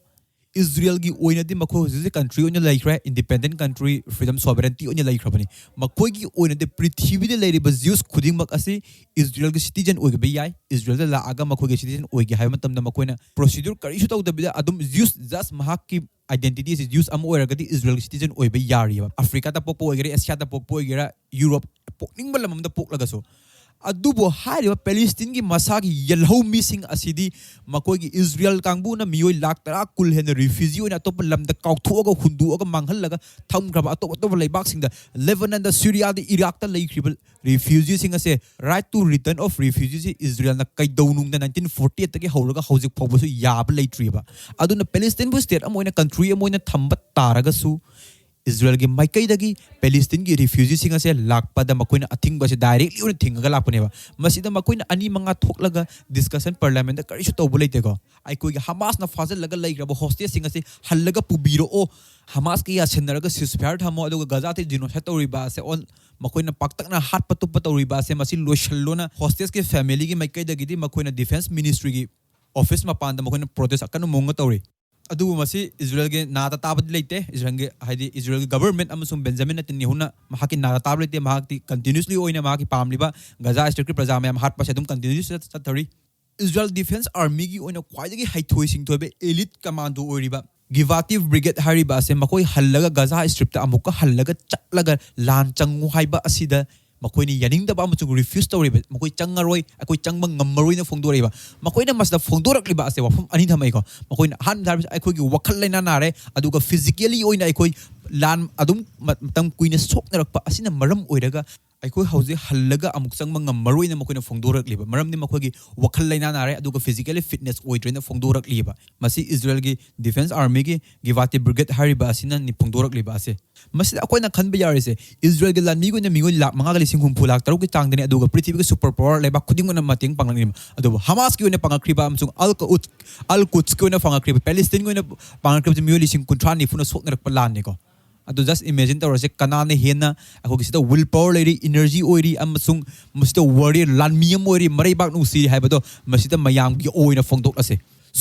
Israel ꯒꯤ ꯑꯣꯏꯅꯗꯤ ꯃꯈꯣꯏ ꯍꯧꯖꯤꯛ ꯍꯧꯖꯤꯛ country ꯑꯣꯏꯅ ꯂꯩꯈ꯭ꯔꯦ, independent country, freedom, sovereignty ꯑꯣꯏꯅ ꯂꯩꯈ꯭ꯔꯕꯅꯤ꯫ ꯃꯈꯣꯏꯒꯤ ꯑꯣꯏꯅꯗꯤ ꯄ꯭ꯔꯤꯊꯤꯕꯤꯗ ꯂꯩꯔꯤꯕ Jews ꯈꯨꯗꯤꯡꯃꯛ ꯑꯁꯤ Israel ꯒꯤ citizen ꯑꯣꯏꯕ ꯌꯥꯏ꯫ Israel ꯗ ꯂꯥꯛꯑꯒ ꯃꯈꯣꯏꯒꯤ citizen ꯑꯣꯏꯒꯦ ꯍꯥꯏꯕ ꯃꯇꯝꯗ ꯃꯈꯣꯏꯅ procedure ꯀꯔꯤꯁꯨ ꯇꯧꯗꯕꯤꯗ ꯑꯗꯨꯝ Jews, just ꯃꯍꯥꯛꯀꯤ identity ꯑꯁꯤ Jews ꯑꯃ ꯑꯣꯏꯔꯒꯗꯤ Israel ꯒꯤ citizen ꯑꯣꯏꯕ ꯌꯥꯔꯤꯑꯕ꯫ Africa ꯗ ꯄꯣꯛꯄ ꯑꯣꯏꯒꯦꯔꯥ, Asia ꯗ ꯄꯣꯛꯄ ꯑꯣꯏꯒꯦꯔꯥ, Europe, ꯄꯣꯛꯅꯤꯡꯕ ꯂꯝ ꯑꯃꯗ ꯄꯣꯛꯂꯒꯁꯨ꯫ ꯑꯗꯨꯕꯨ ꯍꯥꯏꯔꯤꯕ Palestine ꯒꯤ ꯃꯁꯥꯒꯤ ꯌꯦꯜꯍꯧ ꯃꯤꯁꯤꯡ ꯑꯁꯤꯗꯤ ꯃꯈꯣꯏꯒꯤ Israel ꯀꯥꯡꯕꯨꯅ ꯃꯤꯑꯣꯏ ꯂꯥꯈ ꯇꯔꯥ, ꯀꯨꯟ ꯍꯦꯟꯅ refugee ꯑꯣꯏꯅ ꯑꯇꯣꯞꯄ ꯂꯝꯗ ꯀꯥꯎꯊꯣꯛꯑꯒ, ꯍꯨꯟꯗꯣꯛꯑꯒ, ꯃꯥꯡꯍꯜꯂꯒ ꯊꯝꯈ꯭ꯔꯕ, ꯑꯇꯣꯞ ꯑꯇꯣꯞꯄ ꯂꯩꯕꯥꯛꯁꯤꯡꯗ, Lebanon ꯗ, Syria ꯗ, Iraq ꯇ ꯂꯩꯈ꯭ꯔꯤꯕ refugee ꯁꯤꯡ ꯑꯁꯦ right to return of refugee ꯁꯤ Israel ꯅ ꯀꯩꯗꯧꯅꯨꯡꯗ nineteen forty eight ꯇꯒꯤ ꯍꯧꯔꯒ ꯍꯧꯖꯤꯛ ꯐꯥꯎꯕꯁꯨ ꯌꯥꯕ ꯂꯩꯇ꯭ꯔꯤꯕ꯫ ꯑꯗꯨꯅ Palestine ꯕꯨ state ꯑꯃ ꯑꯣꯏꯅ, country ꯑꯃ ꯑꯣꯏꯅ ꯊꯝꯕ ꯇꯥꯔꯒꯁꯨ, Israel ꯒꯤ ꯃꯥꯏꯀꯩꯗꯒꯤ Palestine ꯒꯤ refugee ꯁꯤꯡ ꯑꯁꯦ ꯂꯥꯛꯄꯗ ꯃꯈꯣꯏꯅ ꯑꯊꯤꯡꯕ ꯑꯁꯦ directly ꯑꯣꯏꯅ ꯊꯤꯡꯉꯒ ꯂꯥꯛꯄꯅꯦꯕ꯫ ꯃꯁꯤꯗ ꯃꯈꯣꯏꯅ ꯑꯅꯤ ꯃꯉꯥ ꯊꯣꯛꯂꯒ discussion parliament ꯗ ꯀꯔꯤꯁꯨ ꯇꯧꯕ ꯂꯩꯇꯦꯀꯣ꯫ ꯑꯩꯈꯣꯏꯒꯤ Hamas ꯅ ꯐꯥꯖꯤꯜꯂꯒ ꯂꯩꯈ꯭ꯔꯕ hostage ꯁꯤꯡ ꯑꯁꯤ ꯍꯜꯂꯒ ꯄꯨꯕꯤꯔꯛꯑꯣ, Hamas ꯀ ꯌꯥꯁꯤꯟꯅꯔꯒ ceasefire ꯊꯝꯃꯣ, ꯑꯗꯨꯒ Gaza ꯗ genocide ꯇꯧꯔꯤꯕ ꯑꯁꯦ on-, ꯃꯈꯣꯏꯅ ꯄꯥꯛꯇꯛꯅ ꯍꯥꯠꯄ ꯇꯨꯞꯄ ꯇꯧꯔꯤꯕ ꯑꯁꯦ ꯃꯁꯤ ꯂꯣꯏꯁꯤꯜꯂꯣꯅ hostage ꯀꯤ family ꯒꯤ ꯃꯥꯏꯀꯩꯗꯒꯤꯗꯤ ꯃꯈꯣꯏꯅ Defense Ministry ꯒꯤ office ꯃꯄꯥꯟꯗ ꯃꯈꯣꯏꯅ protest ꯑꯀꯟꯕ ꯃꯑꯣꯡꯗ ꯇꯧꯔꯤ꯫ ꯑꯗꯨꯕꯨ ꯃꯁꯤ Israel ꯒꯤ ꯅꯥꯗ ꯇꯥꯕꯗꯤ ꯂꯩꯇꯦ꯫ Israel ꯒꯤ, ꯍꯥꯏꯗꯤ Israel ꯒꯤ government ꯑꯃꯁꯨꯡ Benjamin Netanyahu ꯅ ꯃꯍꯥꯛꯀꯤ ꯅꯥꯗ ꯇꯥꯕ ꯂꯩꯇꯦ꯫ ꯃꯍꯥꯛꯇꯤ continuously ꯑꯣꯏꯅ ꯃꯍꯥꯛꯀꯤ ꯄꯥꯝꯂꯤꯕ Gaza Strip ꯀꯤ ꯄ꯭ꯔꯖꯥ ꯃꯌꯥꯝ ꯍꯥꯠꯄꯁꯦ ꯑꯗꯨꯝ continuously ꯆꯠ-, ꯆꯠꯊꯔꯤ꯫ ꯏꯁꯔꯥꯏꯜ ꯗꯤꯐꯦꯟꯁ ꯑꯥꯔꯃꯤꯒꯤ ꯑꯣꯏꯅ ꯈ꯭ꯋꯥꯏꯗꯒꯤ ꯍꯩꯊꯣꯏ ꯁꯤꯡꯊꯣꯏꯕ elite commando ꯑꯣꯏꯔꯤꯕ ꯒꯤꯚꯥꯇꯤ ꯕ꯭ꯔꯤꯒꯦꯗ ꯍꯥꯏꯔꯤꯕ ꯑꯁꯦ ꯃꯈꯣꯏ ꯍꯜꯂꯒ ꯒꯖꯥ ꯁ꯭ꯇ꯭ꯔꯤꯞꯇ ꯑꯃꯨꯛꯀ ꯍꯜꯂꯒ ꯆꯠꯂꯒ ꯂꯥꯟ ꯆꯪꯉꯨ ꯍꯥꯏꯕ ꯑꯁꯤꯗ ꯃꯈꯣꯏꯅ ꯌꯥꯅꯤꯡꯗꯕ ꯑꯃꯁꯨꯡ ꯔꯤꯐ꯭ꯌꯨꯁ ꯇꯧꯔꯤꯕ, ꯃꯈꯣꯏ ꯆꯪꯉꯔꯣꯏ, ꯑꯩꯈꯣꯏ ꯆꯪꯕ ꯉꯝꯃꯔꯣꯏꯅ ꯐꯣꯡꯗꯣꯔꯛꯏꯕ꯫ ꯃꯈꯣꯏꯅ ꯃꯁꯤꯗ ꯐꯣꯡꯗꯣꯔꯛꯂꯤꯕ ꯑꯁꯦ ꯋꯥꯐꯝ ꯑꯅꯤ ꯊꯝꯃꯛꯏꯀꯣ꯫ ꯃꯈꯣꯏꯅ ꯑꯍꯥꯟꯕꯗ ꯍꯥꯏꯕꯁꯤ ꯑꯩꯈꯣꯏꯒꯤ ꯋꯥꯈꯜ ꯂꯩꯅꯥ ꯅꯥꯔꯦ, ꯑꯗꯨꯒ ꯐꯤꯖꯤꯀꯦꯂꯤ ꯑꯣꯏꯅ ꯑꯩꯈꯣꯏ ꯂꯥꯟ ꯑꯗꯨꯝ ꯃ-, ꯃꯇꯝ ꯀꯨꯏꯅ ꯁꯣꯛꯅꯔꯛꯄ ꯑꯁꯤꯅ ꯃꯔꯝ ꯑꯣꯏꯔꯒ ꯑꯩꯈꯣꯏ ꯍꯧꯖꯤꯛ ꯍꯜꯂꯒ ꯑꯃꯨꯛ ꯆꯪꯕ ꯉꯝꯃꯔꯣꯏꯅ ꯃꯈꯣꯏꯅ ꯐꯣꯡꯗꯣꯔꯛꯂꯤꯕ ꯃꯔꯝꯗꯤ ꯃꯈꯣꯏꯒꯤ ꯋꯥꯈꯜ ꯂꯩꯅꯥ ꯅꯥꯔꯦ, ꯑꯗꯨꯒ ꯐꯤꯖꯤꯀꯦꯂꯤ ꯐꯤꯠꯅꯦꯁ ꯑꯣꯏꯗ꯭ꯔꯦꯅ ꯐꯣꯡꯗꯣꯔꯛꯂꯤꯕ꯫ ꯃꯁꯤ ꯏꯁꯔꯥꯏꯜꯒꯤ ꯗꯤꯐꯦꯟꯁ ꯑꯥꯔꯃꯤꯒꯤ ꯒꯤꯚꯥꯇꯤ ꯕ꯭ꯔꯤꯒꯦꯗ ꯍꯥꯏꯔꯤꯕ ꯑꯁꯤꯅꯅꯤ ꯐꯣꯡꯗꯣꯔꯛꯂꯤꯕ ꯑꯁꯦ꯫ ꯃꯁꯤꯗ ꯑꯩꯈꯣꯏꯅ ꯈꯟꯕ ꯌꯥꯔꯤꯁꯦ, ꯏꯁꯔꯥꯏꯜꯒꯤ ꯂꯥꯟꯃꯤꯒꯤ ꯑꯣꯏꯅ ꯃꯤꯑꯣꯏ ꯂꯥꯈ ꯃꯉꯥꯒ ꯂꯤꯁꯤꯡ ꯍꯨꯝꯐꯨ ꯂꯥꯈ ꯇꯔꯨꯛꯀꯤ ꯆꯥꯡꯗꯅꯤ, ꯑꯗꯨꯒ ꯄ꯭ꯔꯤꯊꯤꯕꯤꯒꯤ ꯁꯨꯄꯔ ꯄꯥꯋꯔ ꯂꯩꯕꯥꯛ ꯈꯨꯗꯤꯡꯃꯛꯅ ꯃꯇꯦꯡ ꯄꯥꯡꯂꯛꯂꯤꯕ꯫ ꯑꯗꯨꯕꯨ ꯍꯃꯥꯁꯀꯤ ꯑꯣꯏꯅ ꯄꯥꯡꯂꯛꯈ꯭ꯔꯤꯕ ꯑꯃꯁꯨꯡ ꯑꯜ ꯀ-, ꯎꯠ-, ꯑꯜ ꯀꯨꯠꯁꯀꯤ ꯑꯣꯏꯅ ꯄꯥꯡꯂꯛꯈ꯭ꯔꯤꯕ, ꯄꯦꯂꯦꯁꯇꯤꯟꯒꯤ ꯑꯣꯏꯅ ꯄꯥꯡꯂꯛꯈ꯭ꯔꯤꯕꯁꯤ ꯃꯤꯑꯣꯏ ꯂꯤꯁꯤꯡ ꯀꯨꯟꯊ꯭ꯔꯥ ꯅꯤꯐꯨꯅ ꯁꯣꯛꯅꯔꯛꯄ ꯂꯥꯟꯅꯤꯀꯣ꯫ ꯑꯗꯨ just imagine ꯇꯧꯔꯁꯦ, ꯀꯅꯥꯅ ꯍꯦꯟꯅ ꯑꯩꯈꯣꯏꯒꯤ ꯁꯤꯗ ꯋꯤꯜ ꯄꯥꯋꯔ ꯂꯩꯔꯤ, ꯏꯅꯔꯖꯤ ꯑꯣꯏꯔꯤ, ꯑꯃꯁꯨꯡ ꯃꯁꯤꯗ ꯋꯥꯔꯤꯌꯔ, ꯂꯥꯟꯃꯤ ꯑꯃ ꯑꯣꯏꯔꯤ, ꯃꯔꯩꯕꯥꯛ ꯅꯨꯡꯁꯤꯔꯤ ꯍꯥꯏꯕꯗꯣ ꯃꯁꯤꯗ ꯃꯌꯥꯝꯒꯤ ꯑꯣꯏꯅ ꯐꯣꯡꯗꯣꯛꯂꯁꯦ꯫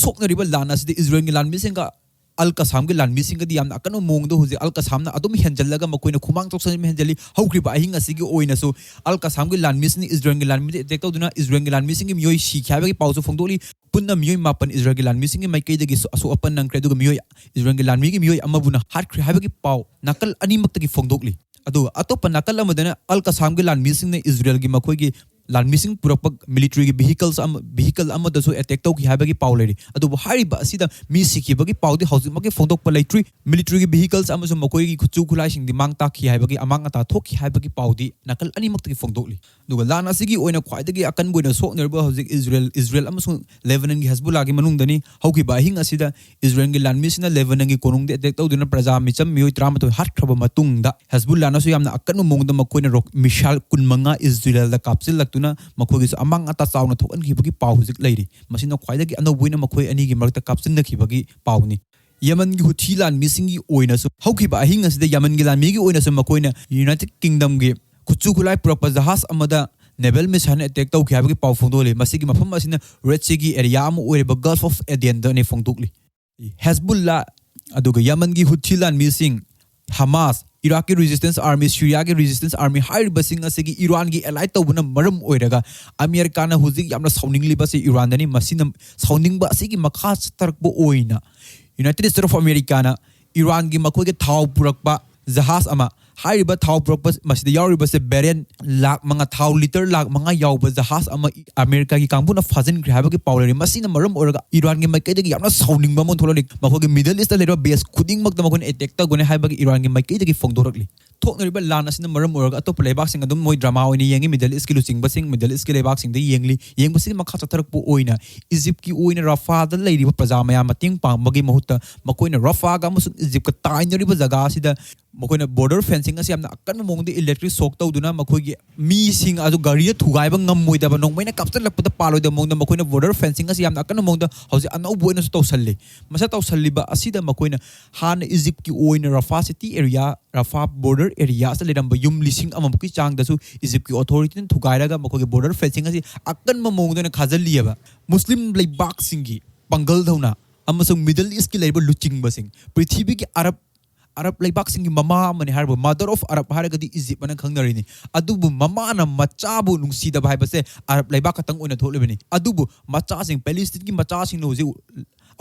ꯁꯣꯛꯅꯔꯤꯕ ꯂꯥꯟ ꯑꯁꯤꯗ ꯏꯁꯔꯥꯏꯜꯒꯤ ꯂꯥꯟꯃꯤꯁꯤꯡꯒ ꯑꯜ ꯀꯁꯥꯝꯒꯤ ꯂꯥꯟꯃꯤꯁꯤꯡꯒꯗꯤ ꯌꯥꯝꯅ ꯑꯀꯟꯕ ꯃꯑꯣꯡꯗ ꯍꯧꯖꯤꯛ ꯑꯜ ꯀꯁꯥꯝꯅ ꯑꯗꯨꯝ ꯍꯦꯟꯖꯜꯂꯒ ꯃꯈꯣꯏꯅ ꯈꯨꯃꯥꯡ ꯆꯥꯎꯁꯟꯕ ꯍꯦꯟꯖꯜꯂꯤ꯫ ꯍꯧꯈ꯭ꯔꯤꯕ ꯑꯍꯤꯡ ꯑꯁꯤꯒꯤ ꯑꯣꯏꯅꯁꯨ ꯑꯜ ꯀꯁꯥꯝꯒꯤ ꯂꯥꯟꯃꯤꯁꯤꯡꯅ ꯏꯁꯔꯥꯏꯜꯒꯤ ꯂꯥꯟꯃꯤꯗ ꯑꯦꯇꯦꯛ ꯇꯧꯗꯨꯅ ꯏꯁꯔꯥꯏꯜꯒꯤ ꯂꯥꯟꯃꯤꯁꯤꯡꯒꯤ ꯃꯤꯑꯣꯏ ꯁꯤꯈꯤ ꯍꯥꯏꯕꯒꯤ ꯄꯥꯎꯁꯨ ꯐꯣꯡꯗꯣꯛꯂꯤ꯫ ꯄꯨꯟꯅ ꯃꯤꯑꯣꯏ ꯃꯥꯄꯟ ꯏꯁꯔꯥꯏꯜꯒꯤ ꯂꯥꯟꯃꯤꯁꯤꯡꯒꯤ ꯃꯥꯏꯀꯩꯗꯒꯤ ꯁꯣ-, ꯑꯁꯣꯛ ꯑꯄꯟ ꯅꯪꯈ꯭ꯔꯦ, ꯑꯗꯨꯒ ꯃꯤꯑꯣꯏ, ꯏꯁꯔꯥꯏꯜꯒꯤ ꯂꯥꯟꯃꯤꯒꯤ ꯃꯤꯑꯣꯏ ꯑꯃꯕꯨꯅ ꯍꯥꯠꯈ꯭ꯔꯦ ꯍꯥꯏꯕꯒꯤ ꯄꯥꯎ ꯅꯥꯀꯜ ꯑꯅꯤꯃꯛꯇꯒꯤ ꯐꯣꯡꯗꯣꯛꯂꯤ꯫ ꯑꯗꯨꯒ ꯑꯇꯣꯞꯄ ꯅꯥꯀꯜ ꯑꯃꯗꯅ ꯑꯜ ꯀꯁꯥꯝꯒꯤ ꯂꯥꯟꯃꯤꯁꯤꯡꯅ ꯏꯁꯔꯥꯏꯜꯒꯤ ꯃꯈꯣꯏꯒꯤ ꯂꯥꯟꯃꯤꯁꯤꯡ ꯄꯨꯔꯛꯄ ꯃꯤꯂꯤꯇꯔꯤꯒꯤ ꯚꯤꯍꯤꯀꯜꯁ ꯑꯃ, ꯚꯤꯍꯤꯀꯜ ꯑꯃꯗꯁꯨ ꯑꯦꯇꯦꯛ ꯇꯧꯈꯤ ꯍꯥꯏꯕꯒꯤ ꯄꯥꯎ ꯂꯩꯔꯤ꯫ ꯑꯗꯨꯕꯨ ꯍꯥꯏꯔꯤꯕ ꯑꯁꯤꯗ ꯃꯤ ꯁꯤꯈꯤꯕꯒꯤ ꯄꯥꯎꯗꯤ ꯍꯧꯖꯤꯛꯃꯛꯀꯤ ꯐꯣꯡꯗꯣꯛꯄ ꯂꯩꯇ꯭ꯔꯤ꯫ ꯃꯤꯂꯤꯇꯔꯤꯒꯤ ꯚꯤꯍꯤꯀꯜꯁ ꯑꯃꯁꯨꯡ ꯃꯈꯣꯏꯒꯤ ꯈꯨꯠꯁꯨ ꯈꯨꯠꯂꯥꯏꯁꯤꯡꯗꯤ ꯃꯥꯡ ꯇꯥꯛꯈꯤ ꯍꯥꯏꯕꯒꯤ, ꯑꯃꯥꯡ ꯑꯇꯥ ꯊꯣꯛꯈꯤ ꯍꯥꯏꯕꯒꯤ ꯄꯥꯎꯗꯤ ꯅꯥꯀꯜ ꯑꯅꯤꯃꯛꯇꯒꯤ ꯐꯣꯡꯗꯣꯛꯂꯤ꯫ ꯑꯗꯨꯒ ꯂꯥꯟ ꯑꯁꯤꯒꯤ ꯑꯣꯏꯅ ꯈ꯭ꯋꯥꯏꯗꯒꯤ ꯑꯀꯟꯕ ꯑꯣꯏꯅ ꯁꯣꯛꯅꯔꯤꯕ ꯍꯧꯖꯤꯛ ꯏꯁꯔꯥꯏꯜ, ꯏꯁꯔꯥꯏꯜ ꯑꯃꯁꯨꯡ ꯂꯦꯕꯅꯟꯒꯤ ꯍꯦꯖꯕꯨꯜꯂꯥꯒꯤ ꯃꯅꯨꯡꯗꯅꯤ꯫ ꯍꯧꯈꯤꯕ ꯑꯍꯤꯡ ꯑꯁꯤꯗ ꯏꯁꯔꯥꯏꯜꯒꯤ ꯂꯥꯟꯃꯤꯁꯤꯡꯅ ꯂꯦꯕꯅꯟꯒꯤ ꯀꯣꯅꯨꯡꯗ ꯑꯦꯇꯦꯛ ꯇꯧꯗꯨꯅ ꯄ꯭ꯔꯖꯥ ꯃꯤꯆꯝ ꯃꯤꯑꯣꯏ ꯇꯔꯥꯃꯥꯊꯣꯏ ꯍꯥꯠꯈ꯭ꯔꯕ ꯃꯇꯨꯡꯗ, ꯍꯦꯖꯕꯨꯜꯂꯥꯅꯁꯨ ꯌꯥꯝꯅ ꯑꯀꯟꯕ ꯃꯑꯣꯡꯗ ꯃꯈꯣꯏꯅ ꯔꯣꯛ-, ꯃꯤꯁꯥꯏꯜ ꯀꯨꯟꯃꯉꯥ ꯏꯁꯔꯥꯏꯜꯗ ꯀꯥꯞꯁꯤꯜꯂꯛꯇꯨꯅ ꯃꯈꯣꯏꯒꯤꯁꯨ ꯑꯃꯥꯡ ꯑꯇꯥ ꯆꯥꯎꯅ ꯊꯣꯛꯍꯟꯈꯤꯕꯒꯤ ꯄꯥꯎ ꯍꯧꯖꯤꯛ ꯂꯩꯔꯤ꯫ ꯃꯁꯤꯅ ꯈ꯭ꯋꯥꯏꯗꯒꯤ ꯑꯅꯧꯕ ꯑꯣꯏꯅ ꯃꯈꯣꯏ ꯑꯅꯤꯒꯤ ꯃꯔꯛꯇ ꯀꯥꯞꯁꯤꯟꯅꯈꯤꯕꯒꯤ ꯄꯥꯎꯅꯤ꯫ ꯌꯦꯃꯟꯒꯤ ꯍꯨꯊꯤ ꯂꯥꯟꯃꯤꯁꯤꯡꯒꯤ ꯑꯣꯏꯅꯁꯨ ꯍꯧꯈꯤꯕ ꯑꯍꯤꯡ ꯑꯁꯤꯗ ꯌꯦꯃꯟꯒꯤ ꯂꯥꯟꯃꯤꯒꯤ ꯑꯣꯏꯅꯁꯨ ꯃꯈꯣꯏꯅ ꯌꯨꯅꯥꯏꯇꯦꯗ ꯀꯤꯡꯗꯝꯒꯤ ꯈꯨꯠꯁꯨ ꯈꯨꯠꯂꯥꯏ ꯄꯨꯔꯛꯄ ꯖꯍꯥꯖ ꯑꯃꯗ ꯅꯦꯚꯦꯜ ꯃꯤꯁꯥꯏꯜꯅ ꯑꯦꯇꯦꯛ ꯇꯧꯈꯤ ꯍꯥꯏꯕꯒꯤ ꯄꯥꯎ ꯐꯣꯡꯗꯣꯛꯂꯤ꯫ ꯃꯁꯤꯒꯤ ꯃꯐꯝ ꯑꯁꯤꯅ ꯔꯦꯗ ꯁꯤꯒꯤ ꯑꯦꯔꯤꯌꯥ ꯑꯃ ꯑꯣꯏꯔꯤꯕ ꯒꯜꯐ ꯑꯣꯐ ꯑꯦꯗꯦꯟꯗꯅꯤ ꯐꯣꯡꯗꯣꯛꯂꯤ꯫ ꯍꯦꯖꯕꯨꯜꯂꯥ ꯑꯗꯨꯒ ꯌꯦꯃꯟꯒꯤ ꯍꯨꯊꯤ ꯂꯥꯟꯃꯤꯁꯤꯡ, ꯍꯃꯥꯁ, ꯏꯔꯥꯛꯀꯤ ꯔꯤꯖꯤꯁꯇꯦꯟꯁ ꯑꯥꯔꯃꯤ, ꯁꯤꯔꯤꯌꯥꯒꯤ ꯔꯤꯖꯤꯁꯇꯦꯟꯁ ꯑꯥꯔꯃꯤ ꯍꯥꯏꯔꯤꯕꯁꯤꯡ ꯑꯁꯤꯒꯤ ꯏꯔꯥꯟꯒꯤ ꯑꯦꯂꯥꯏ ꯇꯧꯕꯅ ꯃꯔꯝ ꯑꯣꯏꯔꯒ ꯑꯃꯦꯔꯤꯀꯥꯅ ꯍꯧꯖꯤꯛ ꯌꯥꯝꯅ ꯁꯥꯎꯅꯤꯡꯂꯤꯕꯁꯤ ꯏꯔꯥꯟꯗꯅꯤ꯫ ꯃꯁꯤꯅ ꯁꯥꯎꯅꯤꯡꯕ ꯑꯁꯤꯒꯤ ꯃꯈꯥ ꯆꯠꯊꯔꯛꯄ ꯑꯣꯏꯅ United States of Americaꯅ ꯏꯔꯥꯟꯒꯤ ꯃꯈꯣꯏꯒꯤ ꯊꯥꯎ ꯄꯨꯔꯛꯄ ꯖꯍꯥꯖ ꯑꯃ, ꯍꯥꯏꯔꯤꯕ ꯊꯥꯎ ꯄꯨꯔꯛꯄ ꯃꯁꯤꯗ ꯌꯥꯎꯔꯤꯕꯁꯦ ꯕꯦꯔꯦꯟ ꯂꯥꯛ ꯃꯉꯥ, ꯊꯥꯎ ꯂꯤꯇꯔ ꯂꯥꯛ ꯃꯉꯥ ꯌꯥꯎꯕ ꯖꯍꯥꯖ ꯑꯃ ꯑꯃꯦꯔꯤꯀꯥꯒꯤ ꯀꯥꯡꯕꯨꯅ ꯐꯥꯖꯤꯟꯈ꯭ꯔꯦ ꯍꯥꯏꯕꯒꯤ ꯄꯥꯎ ꯂꯩꯔꯤ꯫ ꯃꯁꯤꯅ ꯃꯔꯝ ꯑꯣꯏꯔꯒ ꯏꯔꯥꯟꯒꯤ ꯃꯥꯏꯀꯩꯗꯒꯤ ꯌꯥꯝꯅ ꯁꯥꯎꯅꯤꯡꯕ ꯑꯃ ꯊꯣꯛꯂꯛꯂꯤ꯫ ꯃꯈꯣꯏꯒꯤ ꯃꯤꯗꯜ ꯏꯁꯇ ꯂꯩꯔꯤꯕ ꯕꯦꯁ ꯈꯨꯗꯤꯡꯃꯛꯇ ꯃꯈꯣꯏꯅ ꯑꯦꯇꯦꯛ ꯇꯧꯒꯅꯤ ꯍꯥꯏꯕꯒꯤ ꯏꯔꯥꯟꯒꯤ ꯃꯥꯏꯀꯩꯗꯒꯤ ꯐꯣꯡꯗꯣꯔꯛꯂꯤ꯫ ꯊꯣꯛꯅꯔꯤꯕ ꯂꯥꯟ ꯑꯁꯤꯅ ꯃꯔꯝ ꯑꯣꯏꯔꯒ ꯑꯇꯣꯞꯄ ꯂꯩꯕꯥꯛꯁꯤꯡ ꯑꯗꯨꯝ ꯃꯣꯏ ꯗ꯭ꯔꯃꯥ ꯑꯣꯏꯅ ꯌꯦꯡꯉꯤ꯫ ꯃꯤꯗꯜ ꯏꯁꯀꯤ ꯂꯨꯆꯤꯡꯕꯁꯤꯡ ꯃꯤꯗꯜ ꯏꯁꯀꯤ ꯂꯩꯕꯥꯛꯁꯤꯡꯗ ꯌꯦꯡꯂꯤ꯫ ꯌꯦꯡꯕꯁꯤꯒꯤ ꯃꯈꯥ ꯆꯠꯊꯔꯛꯄ ꯑꯣꯏꯅ ꯏꯖꯤꯞꯀꯤ ꯑꯣꯏꯅ ꯔꯐꯥꯗ ꯂꯩꯔꯤꯕ ꯄ꯭ꯔꯖꯥ ꯃꯌꯥꯝ ꯃꯇꯦꯡ ꯄꯥꯡꯕꯒꯤ ꯃꯍꯨꯠꯇ ꯃꯈꯣꯏꯅ ꯔꯐꯥꯒ ꯑꯃꯁꯨꯡ ꯏꯖꯤꯞꯀ ꯇꯥꯏꯅꯔꯤꯕ ꯖꯒꯥ ꯑꯁꯤꯗ ꯃꯈꯣꯏꯅ ꯕꯣꯔꯗꯔ ꯐꯦꯟꯁꯤꯡ ꯑꯁꯤ ꯌꯥꯝꯅ ꯑꯀꯟꯕ ꯃꯑꯣꯡꯗ ꯏꯂꯦꯛꯇ꯭ꯔꯤꯛ ꯁꯣꯛ ꯇꯧꯗꯨꯅ ꯃꯈꯣꯏꯒꯤ ꯃꯤꯁꯤꯡ ꯑꯗꯨ ꯒꯥꯔꯤꯗ ꯊꯨꯒꯥꯏꯕ ꯉꯝꯃꯣꯏꯗꯕ, ꯅꯣꯡꯃꯩꯅ ꯀꯥꯞꯁꯤꯜꯂꯛꯄꯗ ꯄꯥꯜꯂꯣꯏꯗꯕ ꯃꯑꯣꯡꯗ ꯃꯈꯣꯏꯅ ꯕꯣꯔꯗꯔ ꯐꯦꯟꯁꯤꯡ ꯑꯁꯤ ꯌꯥꯝꯅ ꯑꯀꯟꯕ ꯃꯑꯣꯡꯗ ꯍꯧꯖꯤꯛ ꯑꯅꯧꯕ ꯑꯣꯏꯅꯁꯨ ꯇꯧꯁꯜꯂꯤ꯫ ꯃꯁꯤ ꯇꯧꯁꯜꯂꯤꯕ ꯑꯁꯤꯗ ꯃꯈꯣꯏꯅ ꯍꯥꯟꯅ ꯏꯖꯤꯞꯀꯤ ꯑꯣꯏꯅ ꯔꯐꯥ ꯁꯤꯇꯤ ꯑꯦꯔꯤꯌꯥ, ꯔꯐꯥ ꯕꯣꯔꯗꯔ ꯑꯦꯔꯤꯌꯥꯁꯤꯗ ꯂꯩꯔꯝꯕ ꯌꯨꯝ ꯂꯤꯁꯤꯡ ꯑꯃꯃꯨꯛꯀꯤ ꯆꯥꯡꯗꯁꯨ ꯏꯖꯤꯞꯀꯤ ꯑꯣꯊꯣꯔꯤꯇꯤꯅ ꯊꯨꯒꯥꯏꯔꯒ ꯃꯈꯣꯏꯒꯤ ꯕꯣꯔꯗꯔ ꯐꯦꯟꯁꯤꯡ ꯑꯁꯤ ꯑꯀꯟꯕ ꯃꯑꯣꯡꯗ ꯑꯣꯏꯅ ꯈꯥꯖꯤꯜꯂꯤꯑꯕ꯫ ꯃꯨꯁꯂꯤꯝ ꯂꯩꯕꯥꯛꯁꯤꯡꯒꯤ ꯄꯥꯡꯒꯜ ꯊꯧꯅꯥ ꯑꯃꯁꯨꯡ ꯃꯤꯗꯜ ꯏꯁꯀꯤ ꯂꯩꯔꯤꯕ ꯂꯨꯆꯤꯡꯕꯁꯤꯡ, ꯄ꯭ꯔꯤꯊꯤꯕꯤꯒꯤ ꯑꯔꯕ ꯑꯔꯕ ꯂꯩꯕꯥꯛꯁꯤꯡꯒꯤ ꯃꯃꯥ ꯑꯃꯅꯤ ꯍꯥꯏꯔꯤꯕ, mother of Arab ꯍꯥꯏꯔꯒꯗꯤ ꯏꯖꯤꯞ ꯑꯅ ꯈꯪꯅꯔꯤꯅꯤ꯫ ꯑꯗꯨꯕꯨ ꯃꯃꯥꯅ ꯃꯆꯥꯕꯨ ꯅꯨꯡꯁꯤꯗꯕ ꯍꯥꯏꯕꯁꯦ ꯑꯔꯕ ꯂꯩꯕꯥꯛ ꯈꯛꯇꯪ ꯑꯣꯏꯅ ꯊꯣꯛꯂꯤꯕꯅꯤ꯫ ꯑꯗꯨꯕꯨ ꯃꯆꯥꯁꯤꯡ, ꯄꯦꯂꯤꯁꯇꯤꯟꯒꯤ ꯃꯆꯥꯁꯤꯡꯅ ꯍꯧꯖꯤꯛ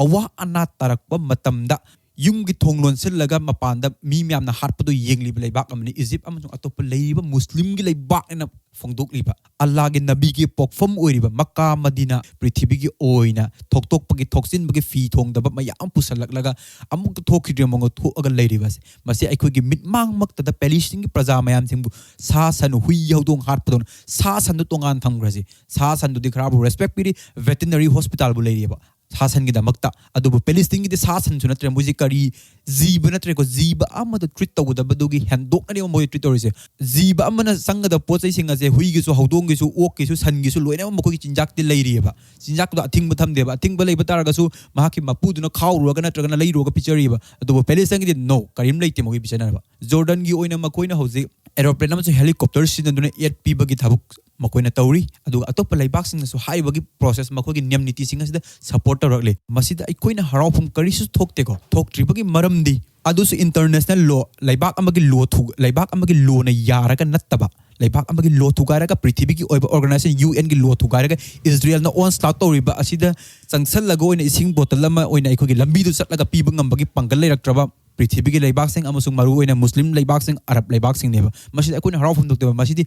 ꯑꯋꯥ ꯑꯅꯥ ꯇꯥꯔꯛꯄ ꯃꯇꯝꯗ ꯌꯨꯝꯒꯤ ꯊꯣꯡ ꯂꯣꯟꯁꯤꯜꯂꯒ ꯃꯄꯥꯟꯗ ꯃꯤ ꯃꯌꯥꯝꯅ ꯍꯥꯠꯄꯗꯨ ꯌꯦꯡꯂꯤꯕ ꯂꯩꯕꯥꯛ ꯑꯃꯅꯤ ꯏꯖꯤꯞ ꯑꯃꯁꯨꯡ ꯑꯇꯣꯞꯄ ꯂꯩꯔꯤꯕ ꯃꯨꯁꯂꯤꯝꯒꯤ ꯂꯩꯕꯥꯛ ꯑꯅ ꯐꯣꯡꯗꯣꯛꯂꯤꯕ꯫ ꯑꯜꯂꯥꯒꯤ ꯅꯕꯤꯒꯤ ꯄꯣꯛꯐꯝ ꯑꯣꯏꯔꯤꯕ ꯃꯛꯀꯥ ꯃꯗꯤꯅꯥ ꯄ꯭ꯔꯤꯊꯤꯕꯤꯒꯤ ꯑꯣꯏꯅ ꯊꯣꯛꯇꯣꯛꯄꯒꯤ, ꯊꯣꯛꯆꯤꯟꯕꯒꯤ ꯐꯤ ꯊꯣꯡꯗꯕ ꯃꯌꯥꯝ ꯄꯨꯁꯜꯂꯛꯂꯒ ꯑꯃꯨꯛꯇ ꯊꯣꯛꯈꯤꯗ꯭ꯔꯦ ꯃꯑꯣꯡꯗ ꯊꯣꯛꯑꯒ ꯂꯩꯔꯤꯕꯁꯦ, ꯃꯁꯤ ꯑꯩꯈꯣꯏꯒꯤ ꯃꯤꯠꯃꯥꯡꯃꯛꯇꯗ ꯄꯦꯂꯤꯁꯇꯤꯟꯒꯤ ꯄ꯭ꯔꯖꯥ ꯃꯌꯥꯝꯁꯤꯡꯕꯨ ꯁꯥ ꯁꯟ, ꯍꯨꯏ ꯍꯧꯗꯣꯡ ꯍꯥꯠꯄꯗꯧꯅ ꯁꯥ ꯁꯟꯗꯨ ꯇꯣꯉꯥꯟ ꯊꯝꯈ꯭ꯔꯁꯤ꯫ ꯁꯥ ꯁꯟꯗꯨꯗꯤ ꯈꯔꯕꯨ ꯔꯦꯁꯄꯦꯛ ꯄꯤꯔꯤ, ꯚꯦꯇꯤꯅꯔꯤ ꯍꯣꯁꯄꯤꯇꯥꯜꯕꯨ ꯂꯩꯔꯤꯑꯕ ꯁꯥ ꯁꯟꯒꯤꯗꯃꯛꯇ꯫ ꯑꯗꯨꯕꯨ ꯄꯦꯂꯤꯁꯇꯤꯟꯒꯤꯗꯤ ꯁꯥ ꯁꯟꯁꯨ ꯅꯠꯇ꯭ꯔꯦ, ꯃꯣꯏꯁꯤ ꯀꯔꯤ ꯖꯤꯕ ꯅꯠꯇ꯭ꯔꯦꯀꯣ, ꯖꯤꯕ ꯑꯃꯗ ꯇ꯭ꯔꯤꯠ ꯇꯧꯒꯗꯕꯗꯨꯒꯤ ꯍꯦꯟꯗꯣꯛꯅꯅꯦꯕ ꯃꯣꯏ ꯇ꯭ꯔꯤꯠ ꯇꯧꯔꯤꯁꯦ꯫ ꯖꯤꯕ ꯑꯃꯅ ꯆꯪꯒꯗꯕ ꯄꯣꯠ ꯆꯩꯁꯤꯡ ꯑꯁꯦ ꯍꯨꯏꯒꯤꯁꯨ, ꯍꯧꯗꯣꯡꯒꯤꯁꯨ, ꯑꯣꯛꯀꯤꯁꯨ, ꯁꯟꯒꯤꯁꯨ ꯂꯣꯏꯅꯃꯛ ꯃꯈꯣꯏꯒꯤ ꯆꯤꯟꯖꯥꯛꯇꯤ ꯂꯩꯔꯤꯑꯕ꯫ ꯆꯤꯟꯖꯥꯛꯇꯨꯗ ꯑꯊꯤꯡꯕ ꯊꯝꯗꯦꯕ꯫ ꯑꯊꯤꯡꯕ ꯂꯩꯕ ꯇꯥꯔꯒꯁꯨ ꯃꯍꯥꯛꯀꯤ ꯃꯄꯨꯗꯨꯅ ꯈꯥꯎꯔꯨꯔꯒ ꯅꯠꯇ꯭ꯔꯒꯅ ꯂꯩꯔꯨꯔꯒ ꯄꯤꯖꯔꯤꯑꯕ꯫ ꯑꯗꯨꯕꯨ ꯄꯦꯂꯦꯁꯇꯥꯏꯟꯒꯤꯗꯤ no, ꯀꯔꯤꯝ ꯂꯩꯇꯦ ꯃꯈꯣꯏꯒꯤ ꯄꯤꯖꯅꯕ꯫ ꯖꯣꯔꯗꯟꯒꯤ ꯑꯣꯏꯅ ꯃꯈꯣꯏꯅ ꯍꯧꯖꯤꯛ ꯑꯦꯔꯣꯄ꯭ꯂꯦꯟ ꯑꯃꯁꯨꯡ ꯍꯦꯂꯤꯀꯣꯞꯇꯔ ꯁꯤꯖꯤꯟꯅꯗꯨꯅ ꯑꯦꯗ ꯄꯤꯕꯒꯤ ꯊꯕꯛ ꯃꯈꯣꯏꯅ ꯇꯧꯔꯤ꯫ ꯑꯗꯨꯒ ꯑꯇꯣꯞꯄ ꯂꯩꯕꯥꯛꯁꯤꯡꯅꯁꯨ ꯍꯥꯏꯔꯤꯕꯒꯤ ꯄ꯭ꯔꯣꯁꯦꯁ, ꯃꯈꯣꯏꯒꯤ ꯅꯤꯌꯝ ꯅꯤꯇꯤꯁꯤꯡ ꯑꯁꯤꯗ ꯁꯄꯣꯔꯠ ꯇꯧꯔꯛꯂꯤ꯫ ꯃꯁꯤꯗ ꯑꯩꯈꯣꯏꯅ ꯍꯔꯥꯎꯐꯝ ꯀꯔꯤꯁꯨ ꯊꯣꯛꯇꯦꯀꯣ꯫ ꯊꯣꯛꯇ꯭ꯔꯤꯕꯒꯤ ꯃꯔꯝꯗꯤ ꯑꯗꯨꯁꯨ ꯏꯟꯇꯔꯅꯦꯁꯅꯦꯜ ꯂꯣ, ꯂꯩꯕꯥꯛ ꯑꯃꯒꯤ ꯂꯣ ꯊꯨ-, ꯂꯩꯕꯥꯛ ꯑꯃꯒꯤ ꯂꯣꯅ ꯌꯥꯔꯒ ꯅꯠꯇꯕ, ꯂꯩꯕꯥꯛ ꯑꯃꯒꯤ ꯂꯣ ꯊꯨꯒꯥꯏꯔꯒ, ꯄ꯭ꯔꯤꯊꯤꯕꯤꯒꯤ ꯑꯣꯏꯕ ꯑꯣꯔꯒꯅꯥꯏꯖꯦꯁꯟ ꯌꯨ ꯑꯦꯟꯒꯤ ꯂꯣ ꯊꯨꯒꯥꯏꯔꯒ ꯏꯁꯔꯦꯜꯅ ꯑꯣꯟ ꯁ꯭ꯂꯥꯎꯠ ꯇꯧꯔꯤꯕ ꯑꯁꯤꯗ ꯆꯪꯁꯜꯂꯒ ꯑꯣꯏꯅ ꯏꯁꯤꯡ ꯕꯣꯇꯜ ꯑꯃ ꯑꯣꯏꯅ ꯑꯩꯈꯣꯏꯒꯤ ꯂꯝꯕꯤꯗꯨ ꯆꯠꯂꯒ ꯄꯤꯕ ꯉꯝꯕꯒꯤ ꯄꯥꯡꯒꯜ ꯂꯩꯔꯛꯇ꯭ꯔꯕ ꯄ꯭ꯔꯤꯊꯤꯕꯤꯒꯤ ꯂꯩꯕꯥꯛꯁꯤꯡ, ꯑꯃꯁꯨꯡ ꯃꯔꯨꯑꯣꯏꯅ ꯃꯨꯁꯂꯤꯝ ꯂꯩꯕꯥꯛꯁꯤꯡ, ꯑꯔꯕ ꯂꯩꯕꯥꯛꯁꯤꯡꯅꯦꯕ꯫ ꯃꯁꯤꯗ ꯑꯩꯈꯣꯏꯅ ꯍꯔꯥꯎꯐꯝ ꯊꯣꯛꯇꯦꯕ꯫ ꯃꯁꯤꯗꯤ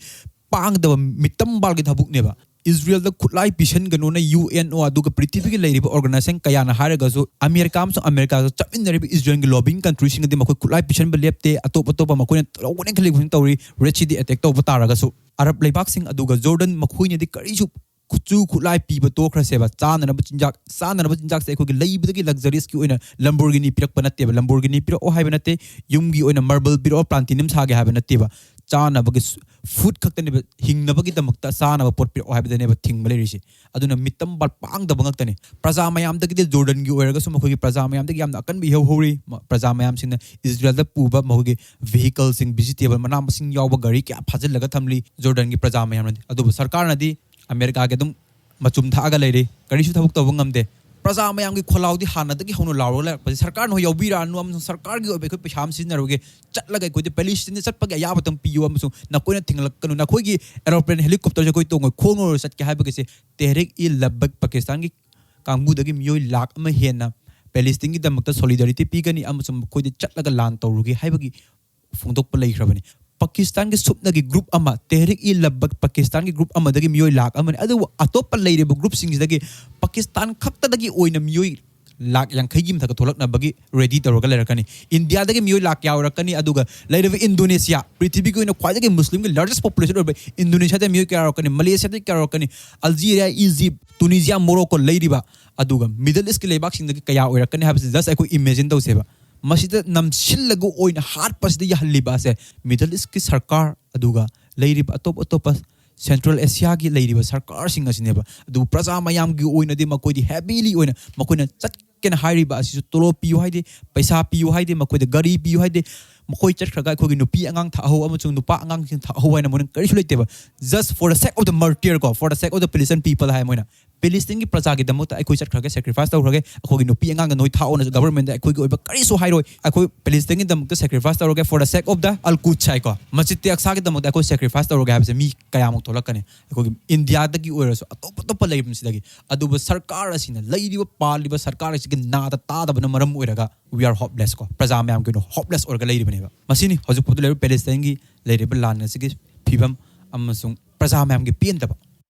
ꯄꯥꯡꯗꯕ ꯃꯤꯇꯝꯕꯥꯜꯒꯤ ꯊꯕꯛꯅꯦꯕ꯫ ꯏꯁꯔꯦꯜꯗ ꯈꯨꯠꯂꯥꯏ ꯄꯤꯁꯟꯒꯅꯣꯅ ꯌꯨ ꯑꯦꯟ ꯑꯣ, ꯑꯗꯨꯒ ꯄ꯭ꯔꯤꯊꯤꯕꯤꯒꯤ ꯂꯩꯔꯤꯕ ꯑꯣꯔꯒꯅꯥꯏꯖꯦꯁꯟ ꯀꯌꯥꯅ ꯍꯥꯏꯔꯒꯁꯨ, ꯑꯃꯦꯔꯤꯀꯥ ꯑꯃꯁꯨꯡ ꯑꯃꯦꯔꯤꯀꯥꯒ ꯆꯠꯃꯤꯟꯅꯔꯤꯕ ꯏꯁꯔꯦꯜꯒꯤ ꯂꯣꯕꯤꯡ ꯀꯟꯇ꯭ꯔꯤꯁꯤꯡ ꯑꯗꯤ ꯃꯈꯣꯏ ꯈꯨꯠꯂꯥꯏ ꯄꯤꯁꯟꯕ ꯂꯦꯞꯇꯦ꯫ ꯑꯇꯣꯞ ꯑꯇꯣꯞꯄ ꯃꯈꯣꯏꯅ ꯇꯧꯒꯅꯤ ꯈꯜꯂꯤꯕꯁꯤꯡ ꯇꯧꯔꯤ, ꯔꯦꯗ ꯁꯤꯗꯤ ꯑꯦꯇꯦꯛ ꯇꯧꯕ ꯇꯥꯔꯒꯁꯨ꯫ ꯑꯔꯕ ꯂꯩꯕꯥꯛꯁꯤꯡ ꯑꯗꯨꯒ ꯖꯣꯔꯗꯟ, ꯃꯈꯣꯏꯅꯗꯤ ꯀꯔꯤꯁꯨ ꯈꯨꯠꯁꯨ ꯈꯨꯠꯂꯥꯏ ꯄꯤꯕ ꯇꯣꯛꯈ꯭ꯔꯁꯦꯕ, ꯆꯥꯅꯅꯕ ꯆꯤꯟꯖꯥꯛ, ꯆꯥꯅꯅꯕ ꯆꯤꯟꯖꯥꯛꯁꯦ ꯑꯩꯈꯣꯏꯒꯤ ꯂꯩꯕꯗꯒꯤ ꯂꯛꯖꯔꯤꯁꯀꯤ ꯑꯣꯏꯅ ꯂꯝꯕꯣꯔꯒꯤꯅꯤ ꯄꯤꯔꯛꯄ ꯅꯠꯇꯦꯕ, ꯂꯝꯕꯣꯔꯒꯤꯅꯤ ꯄꯤꯔꯛꯑꯣ ꯍꯥꯏꯕ ꯅꯠꯇꯦ, ꯌꯨꯝꯒꯤ ꯑꯣꯏꯅ ꯃꯥꯔꯕꯜ ꯄꯤꯔꯛꯑꯣ, ꯄ꯭ꯂꯥꯟꯇꯤꯅꯝ ꯁꯥꯒꯦ ꯍꯥꯏꯕ ꯅꯠꯇꯦꯕ, ꯆꯥꯅꯕꯒꯤ ꯐꯨꯗ ꯈꯛꯇꯅꯦꯕ, ꯍꯤꯡꯅꯕꯒꯤꯗꯃꯛꯇ ꯆꯥꯅꯕ ꯄꯣꯠ ꯄꯤꯔꯛꯑꯣ ꯍꯥꯏꯕꯗꯅꯦꯕ ꯊꯤꯡꯕ ꯂꯩꯔꯤꯁꯦ꯫ ꯑꯗꯨꯅ ꯃꯤꯇꯝ ꯄꯥꯡꯗꯕ ꯉꯥꯛꯇꯅꯦ꯫ ꯄ꯭ꯔꯖꯥ ꯃꯌꯥꯝꯗꯒꯤꯗꯤ, ꯖꯣꯔꯗꯟꯒꯤ ꯑꯣꯏꯔꯒꯁꯨ, ꯃꯈꯣꯏꯒꯤ ꯄ꯭ꯔꯖꯥ ꯃꯌꯥꯝꯗꯒꯤ ꯌꯥꯝꯅ ꯑꯀꯟꯕ ꯏꯍꯧ ꯍꯧꯔꯤ꯫ ꯃ-, ꯄ꯭ꯔꯖꯥ ꯃꯌꯥꯝꯁꯤꯡꯅ ꯏꯁꯔꯦꯜꯗ ꯄꯨꯕ ꯃꯈꯣꯏꯒꯤ ꯚꯤꯍꯤꯀꯜꯁꯤꯡ, ꯚꯤꯖꯤꯇꯦꯕꯜ, ꯃꯅꯥ ꯃꯁꯤꯡ ꯌꯥꯎꯕ ꯒꯥꯔꯤ ꯀꯌꯥ ꯐꯥꯖꯤꯜꯂꯒ ꯊꯝꯂꯤ ꯖꯣꯔꯗꯟꯒꯤ ꯄ꯭ꯔꯖꯥ ꯃꯌꯥꯝꯅꯗꯤ꯫ ꯑꯗꯨꯕꯨ ꯁꯔꯀꯥꯔꯅꯗꯤ ꯑꯃꯦꯔꯤꯀꯥꯒꯤ ꯑꯗꯨꯝ ꯃꯆꯨꯝ ꯊꯛꯑꯒ ꯂꯩꯔꯤ, ꯀꯔꯤꯁꯨ ꯊꯕꯛ ꯇꯧꯕ ꯉꯝꯗꯦ꯫ ꯄ꯭ꯔꯖꯥ ꯃꯌꯥꯝꯒꯤ ꯈꯣꯜꯂꯥꯎꯗꯤ ꯍꯥꯟꯅꯗꯒꯤ ꯍꯧꯅ ꯂꯥꯎꯔꯒ ꯂꯩꯔꯛꯄꯁꯦ, ꯁꯔꯀꯥꯔꯅ ꯍꯣꯏ ꯌꯥꯎꯕꯤꯔꯛꯑꯅꯨ ꯑꯃꯁꯨꯡ ꯁꯔꯀꯥꯔꯒꯤ ꯑꯣꯏꯕ ꯑꯩꯈꯣꯏ ꯄꯩꯁꯥ ꯑꯃ ꯁꯤꯖꯤꯟꯅꯔꯨꯒꯦ, ꯆꯠꯂꯒ ꯑꯩꯈꯣꯏꯗꯤ ꯄꯦꯂꯤꯁꯇꯤꯟꯗ ꯆꯠꯄꯒꯤ ꯑꯌꯥꯕꯇꯪ ꯄꯤꯌꯨ ꯑꯃꯁꯨꯡ ꯅꯈꯣꯏꯅ ꯊꯤꯡꯂꯛꯀꯅꯨ, ꯅꯈꯣꯏꯒꯤ ꯑꯦꯔꯣꯄ꯭ꯂꯦꯟ, ꯍꯦꯂꯤꯀꯣꯞꯇꯔꯁꯦ ꯑꯩꯈꯣꯏ ꯇꯣꯡꯉꯣꯏ, ꯈꯣꯡꯅ ꯑꯣꯏꯔꯁꯨ ꯆꯠꯀꯦ ꯍꯥꯏꯕꯒꯤꯁꯦ ꯇꯦꯍꯔꯤꯛ ꯏ ꯂꯕꯛ ꯄꯥꯀꯤꯁꯇꯥꯟꯒꯤ ꯀꯥꯡꯕꯨꯗꯒꯤ ꯃꯤꯑꯣꯏ ꯂꯥꯈ ꯑꯃ ꯍꯦꯟꯅ ꯄꯦꯂꯤꯁꯇꯤꯟꯒꯤꯗꯃꯛꯇ ꯁꯣꯂꯤꯗꯥꯔꯤꯇꯤ ꯄꯤꯒꯅꯤ ꯑꯃꯁꯨꯡ ꯃꯈꯣꯏꯗ ꯆꯠꯂꯒ ꯂꯥꯟ ꯇꯧꯔꯨꯒꯦ ꯍꯥꯏꯕꯒꯤ ꯐꯣꯡꯗꯣꯛꯄ ꯂꯩꯈ꯭ꯔꯕꯅꯤ꯫ ꯄꯥꯀꯤꯁꯇꯥꯟꯒꯤ ꯁꯨꯞꯅꯒꯤ ꯒ꯭ꯔꯨꯞ ꯑꯃ, ꯇꯦꯍꯔꯤꯛ ꯏ ꯂꯕꯛ ꯄꯥꯀꯤꯁꯇꯥꯟꯒꯤ ꯒ꯭ꯔꯨꯞ ꯑꯃꯗꯒꯤ ꯃꯤꯑꯣꯏ ꯂꯥꯈ ꯑꯃꯅꯤ꯫ ꯑꯗꯨꯕꯨ ꯑꯇꯣꯞꯄ ꯂꯩꯔꯤꯕ ꯒ꯭ꯔꯨꯞꯁꯤꯡꯁꯤꯗꯒꯤ ꯄꯥꯀꯤꯁꯇꯥꯟ ꯈꯛꯇꯗꯒꯤ ꯑꯣꯏꯅ ꯃꯤꯑꯣꯏ ꯂꯥꯈ ꯌꯥꯡꯈꯩꯒꯤ ꯃꯊꯛꯇ ꯊꯣꯛꯂꯛꯅꯕꯒꯤ ꯔꯦꯗꯤ ꯇꯧꯔꯒ ꯂꯩꯔꯛꯀꯅꯤ꯫ ꯏꯟꯗꯤꯌꯥꯗꯒꯤ ꯃꯤꯑꯣꯏ ꯂꯥꯈ ꯀꯌꯥ ꯑꯣꯏꯔꯛꯀꯅꯤ? ꯑꯗꯨꯒ ꯂꯩꯔꯤꯕ ꯏꯟꯗꯣꯅꯦꯁꯤꯌꯥ, ꯄ꯭ꯔꯤꯊꯤꯕꯤꯒꯤ ꯑꯣꯏꯅ ꯈ꯭ꯋꯥꯏꯗꯒꯤ ꯃꯨꯁꯂꯤꯝꯒꯤ ꯂꯥꯔꯖꯦꯁ ꯄꯣꯄꯨꯂꯦꯁꯟ ꯑꯣꯏꯕ ꯏꯟꯗꯣꯅꯦꯁꯤꯌꯥꯗ ꯃꯤꯑꯣꯏ ꯀꯌꯥ ꯑꯣꯏꯔꯛꯀꯅꯤ? ꯃꯂꯦꯁꯤꯌꯥꯗꯒꯤ ꯀꯌꯥ ꯑꯣꯏꯔꯛꯀꯅꯤ? ꯑꯜꯖꯤꯔꯤꯌꯥ, ꯏꯖꯤꯞ, ꯇꯨꯅꯤꯖꯤꯌꯥ, ꯃꯣꯔꯣꯀꯣ ꯂꯩꯔꯤꯕ, ꯑꯗꯨꯒ ꯃꯤꯗꯜ ꯏꯁꯀꯤ ꯂꯩꯕꯥꯛꯁꯤꯡꯗꯒꯤ ꯀꯌꯥ ꯑꯣꯏꯔꯛꯀꯅꯤ ꯍꯥꯏꯕꯁꯤ ꯖꯁ ꯑꯩꯈꯣꯏ ꯏꯃꯦꯖꯤꯟ ꯇꯧꯁꯦꯕ꯫ ꯃꯁꯤꯗ ꯅꯝꯁꯤꯜꯂꯒ ꯑꯣꯏꯅ ꯍꯥꯠꯄꯁꯤꯗ ꯌꯥꯍꯜꯂꯤꯕ ꯑꯁꯦ ꯃꯤꯗꯜ ꯏꯁꯀꯤ ꯁꯔꯀꯥꯔ, ꯑꯗꯨꯒ ꯂꯩꯔꯤꯕ ꯑꯇꯣꯞ ꯑꯇꯣꯞꯄ ꯁꯦꯟꯇ꯭ꯔꯦꯜ ꯑꯦꯁꯤꯌꯥꯒꯤ ꯂꯩꯔꯤꯕ ꯁꯔꯀꯥꯔꯁꯤꯡ ꯑꯁꯤꯅꯦꯕ꯫ ꯑꯗꯨꯕꯨ ꯄ꯭ꯔꯖꯥ ꯃꯌꯥꯝꯒꯤ ꯑꯣꯏꯅꯗꯤ ꯃꯈꯣꯏꯗꯤ ꯍꯦꯕꯤꯂꯤ ꯑꯣꯏꯅ ꯃꯈꯣꯏꯅ ꯆꯠꯀꯦꯅ ꯍꯥꯏꯔꯤꯕ ꯑꯁꯤꯁꯨ ꯇꯣꯂꯣꯞ ꯄꯤꯌꯨ ꯍꯥꯏꯗꯦ, ꯄꯩꯁꯥ ꯄꯤꯌꯨ ꯍꯥꯏꯗꯦ, ꯃꯈꯣꯏꯗ ꯒꯥꯔꯤ ꯄꯤꯌꯨ ꯍꯥꯏꯗꯦ, ꯃꯈꯣꯏ ꯆꯠꯈ꯭ꯔꯒ ꯑꯩꯈꯣꯏꯒꯤ ꯅꯨꯄꯤ ꯑꯉꯥꯡ ꯊꯥꯛꯍꯧ ꯑꯃꯁꯨꯡ ꯅꯨꯄꯥ ꯑꯉꯥꯡꯁꯤꯡ ꯊꯥꯛꯍꯧ ꯍꯥꯏꯅ ꯃꯣꯏꯅ ꯀꯔꯤꯁꯨ ꯂꯩꯇꯦꯕ꯫ Just for the sake of the martyr ꯀꯣ, for the sake of the Palestine people ꯍꯥꯏ ꯃꯣꯏꯅ꯫ ꯄꯦꯂꯦꯁꯇꯤꯟꯒꯤ ꯄ꯭ꯔꯖꯥꯒꯤꯗꯃꯛꯇ ꯑꯩꯈꯣꯏ ꯆꯠꯈ꯭ꯔꯒꯦ, sacrifice ꯇꯧꯈ꯭ꯔꯒꯦ, ꯑꯩꯈꯣꯏꯒꯤ ꯅꯨꯄꯤ ꯑꯉꯥꯡꯒ ꯅꯣꯏ ꯊꯥꯛꯑꯣꯅ government ꯑꯩꯈꯣꯏꯒꯤ ꯑꯣꯏꯕ ꯀꯔꯤꯁꯨ ꯍꯥꯏꯔꯣꯏ, ꯑꯩꯈꯣꯏ ꯄꯦꯂꯦꯁꯇꯤꯟꯒꯤꯗꯃꯛꯇ sacrifice ꯇꯧꯔꯒꯦ for the sake of the Al Quds ꯍꯥꯏꯀꯣ, ꯃꯁꯖꯤꯗ ꯑꯛꯁꯥꯒꯤꯗꯃꯛꯇ ꯑꯩꯈꯣꯏ sacrifice ꯇꯧꯔꯒꯦ ꯍꯥꯏꯕꯁꯦ ꯃꯤ ꯀꯌꯥꯃꯨꯛ ꯊꯣꯛꯂꯛꯀꯅꯤ? ꯑꯩꯈꯣꯏꯒꯤ ꯏꯟꯗꯤꯌꯥꯗꯒꯤ ꯑꯣꯏꯔꯁꯨ ꯑꯇꯣꯞ ꯑꯇꯣꯞꯄ ꯂꯩꯕꯁꯤꯗꯒꯤ꯫ ꯑꯗꯨꯕꯨ ꯁꯔꯀꯥꯔ ꯑꯁꯤꯅ, ꯂꯩꯔꯤꯕ ꯄꯥꯜꯂꯤꯕ ꯁꯔꯀꯥꯔ ꯑꯁꯤꯒꯤ ꯅꯥꯗ ꯇꯥꯗꯕꯅ ꯃꯔꯝ ꯑꯣꯏꯔꯒ we are hopeless ꯀꯣ, ꯄ꯭ꯔꯖꯥ ꯃꯌꯥꯝꯒꯤ ꯑꯣꯏꯅ hopeless ꯑꯣꯏꯔꯒ ꯂꯩꯔꯤꯕꯅꯦꯕ꯫ ꯃꯁꯤꯅꯤ ꯍꯧꯖꯤꯛ ꯐꯥꯎꯗ ꯂꯩꯔꯤꯕ ꯄꯦꯂꯦꯁꯇꯥꯏꯟꯒꯤ ꯂꯩꯔꯤꯕ ꯂꯥꯟ ꯑꯁꯤꯒꯤ ꯐꯤꯕꯝ ꯑꯃꯁꯨꯡ ꯄ꯭ꯔꯖꯥ ꯃꯌꯥꯝꯒꯤ ꯄꯦꯟꯗꯕ꯫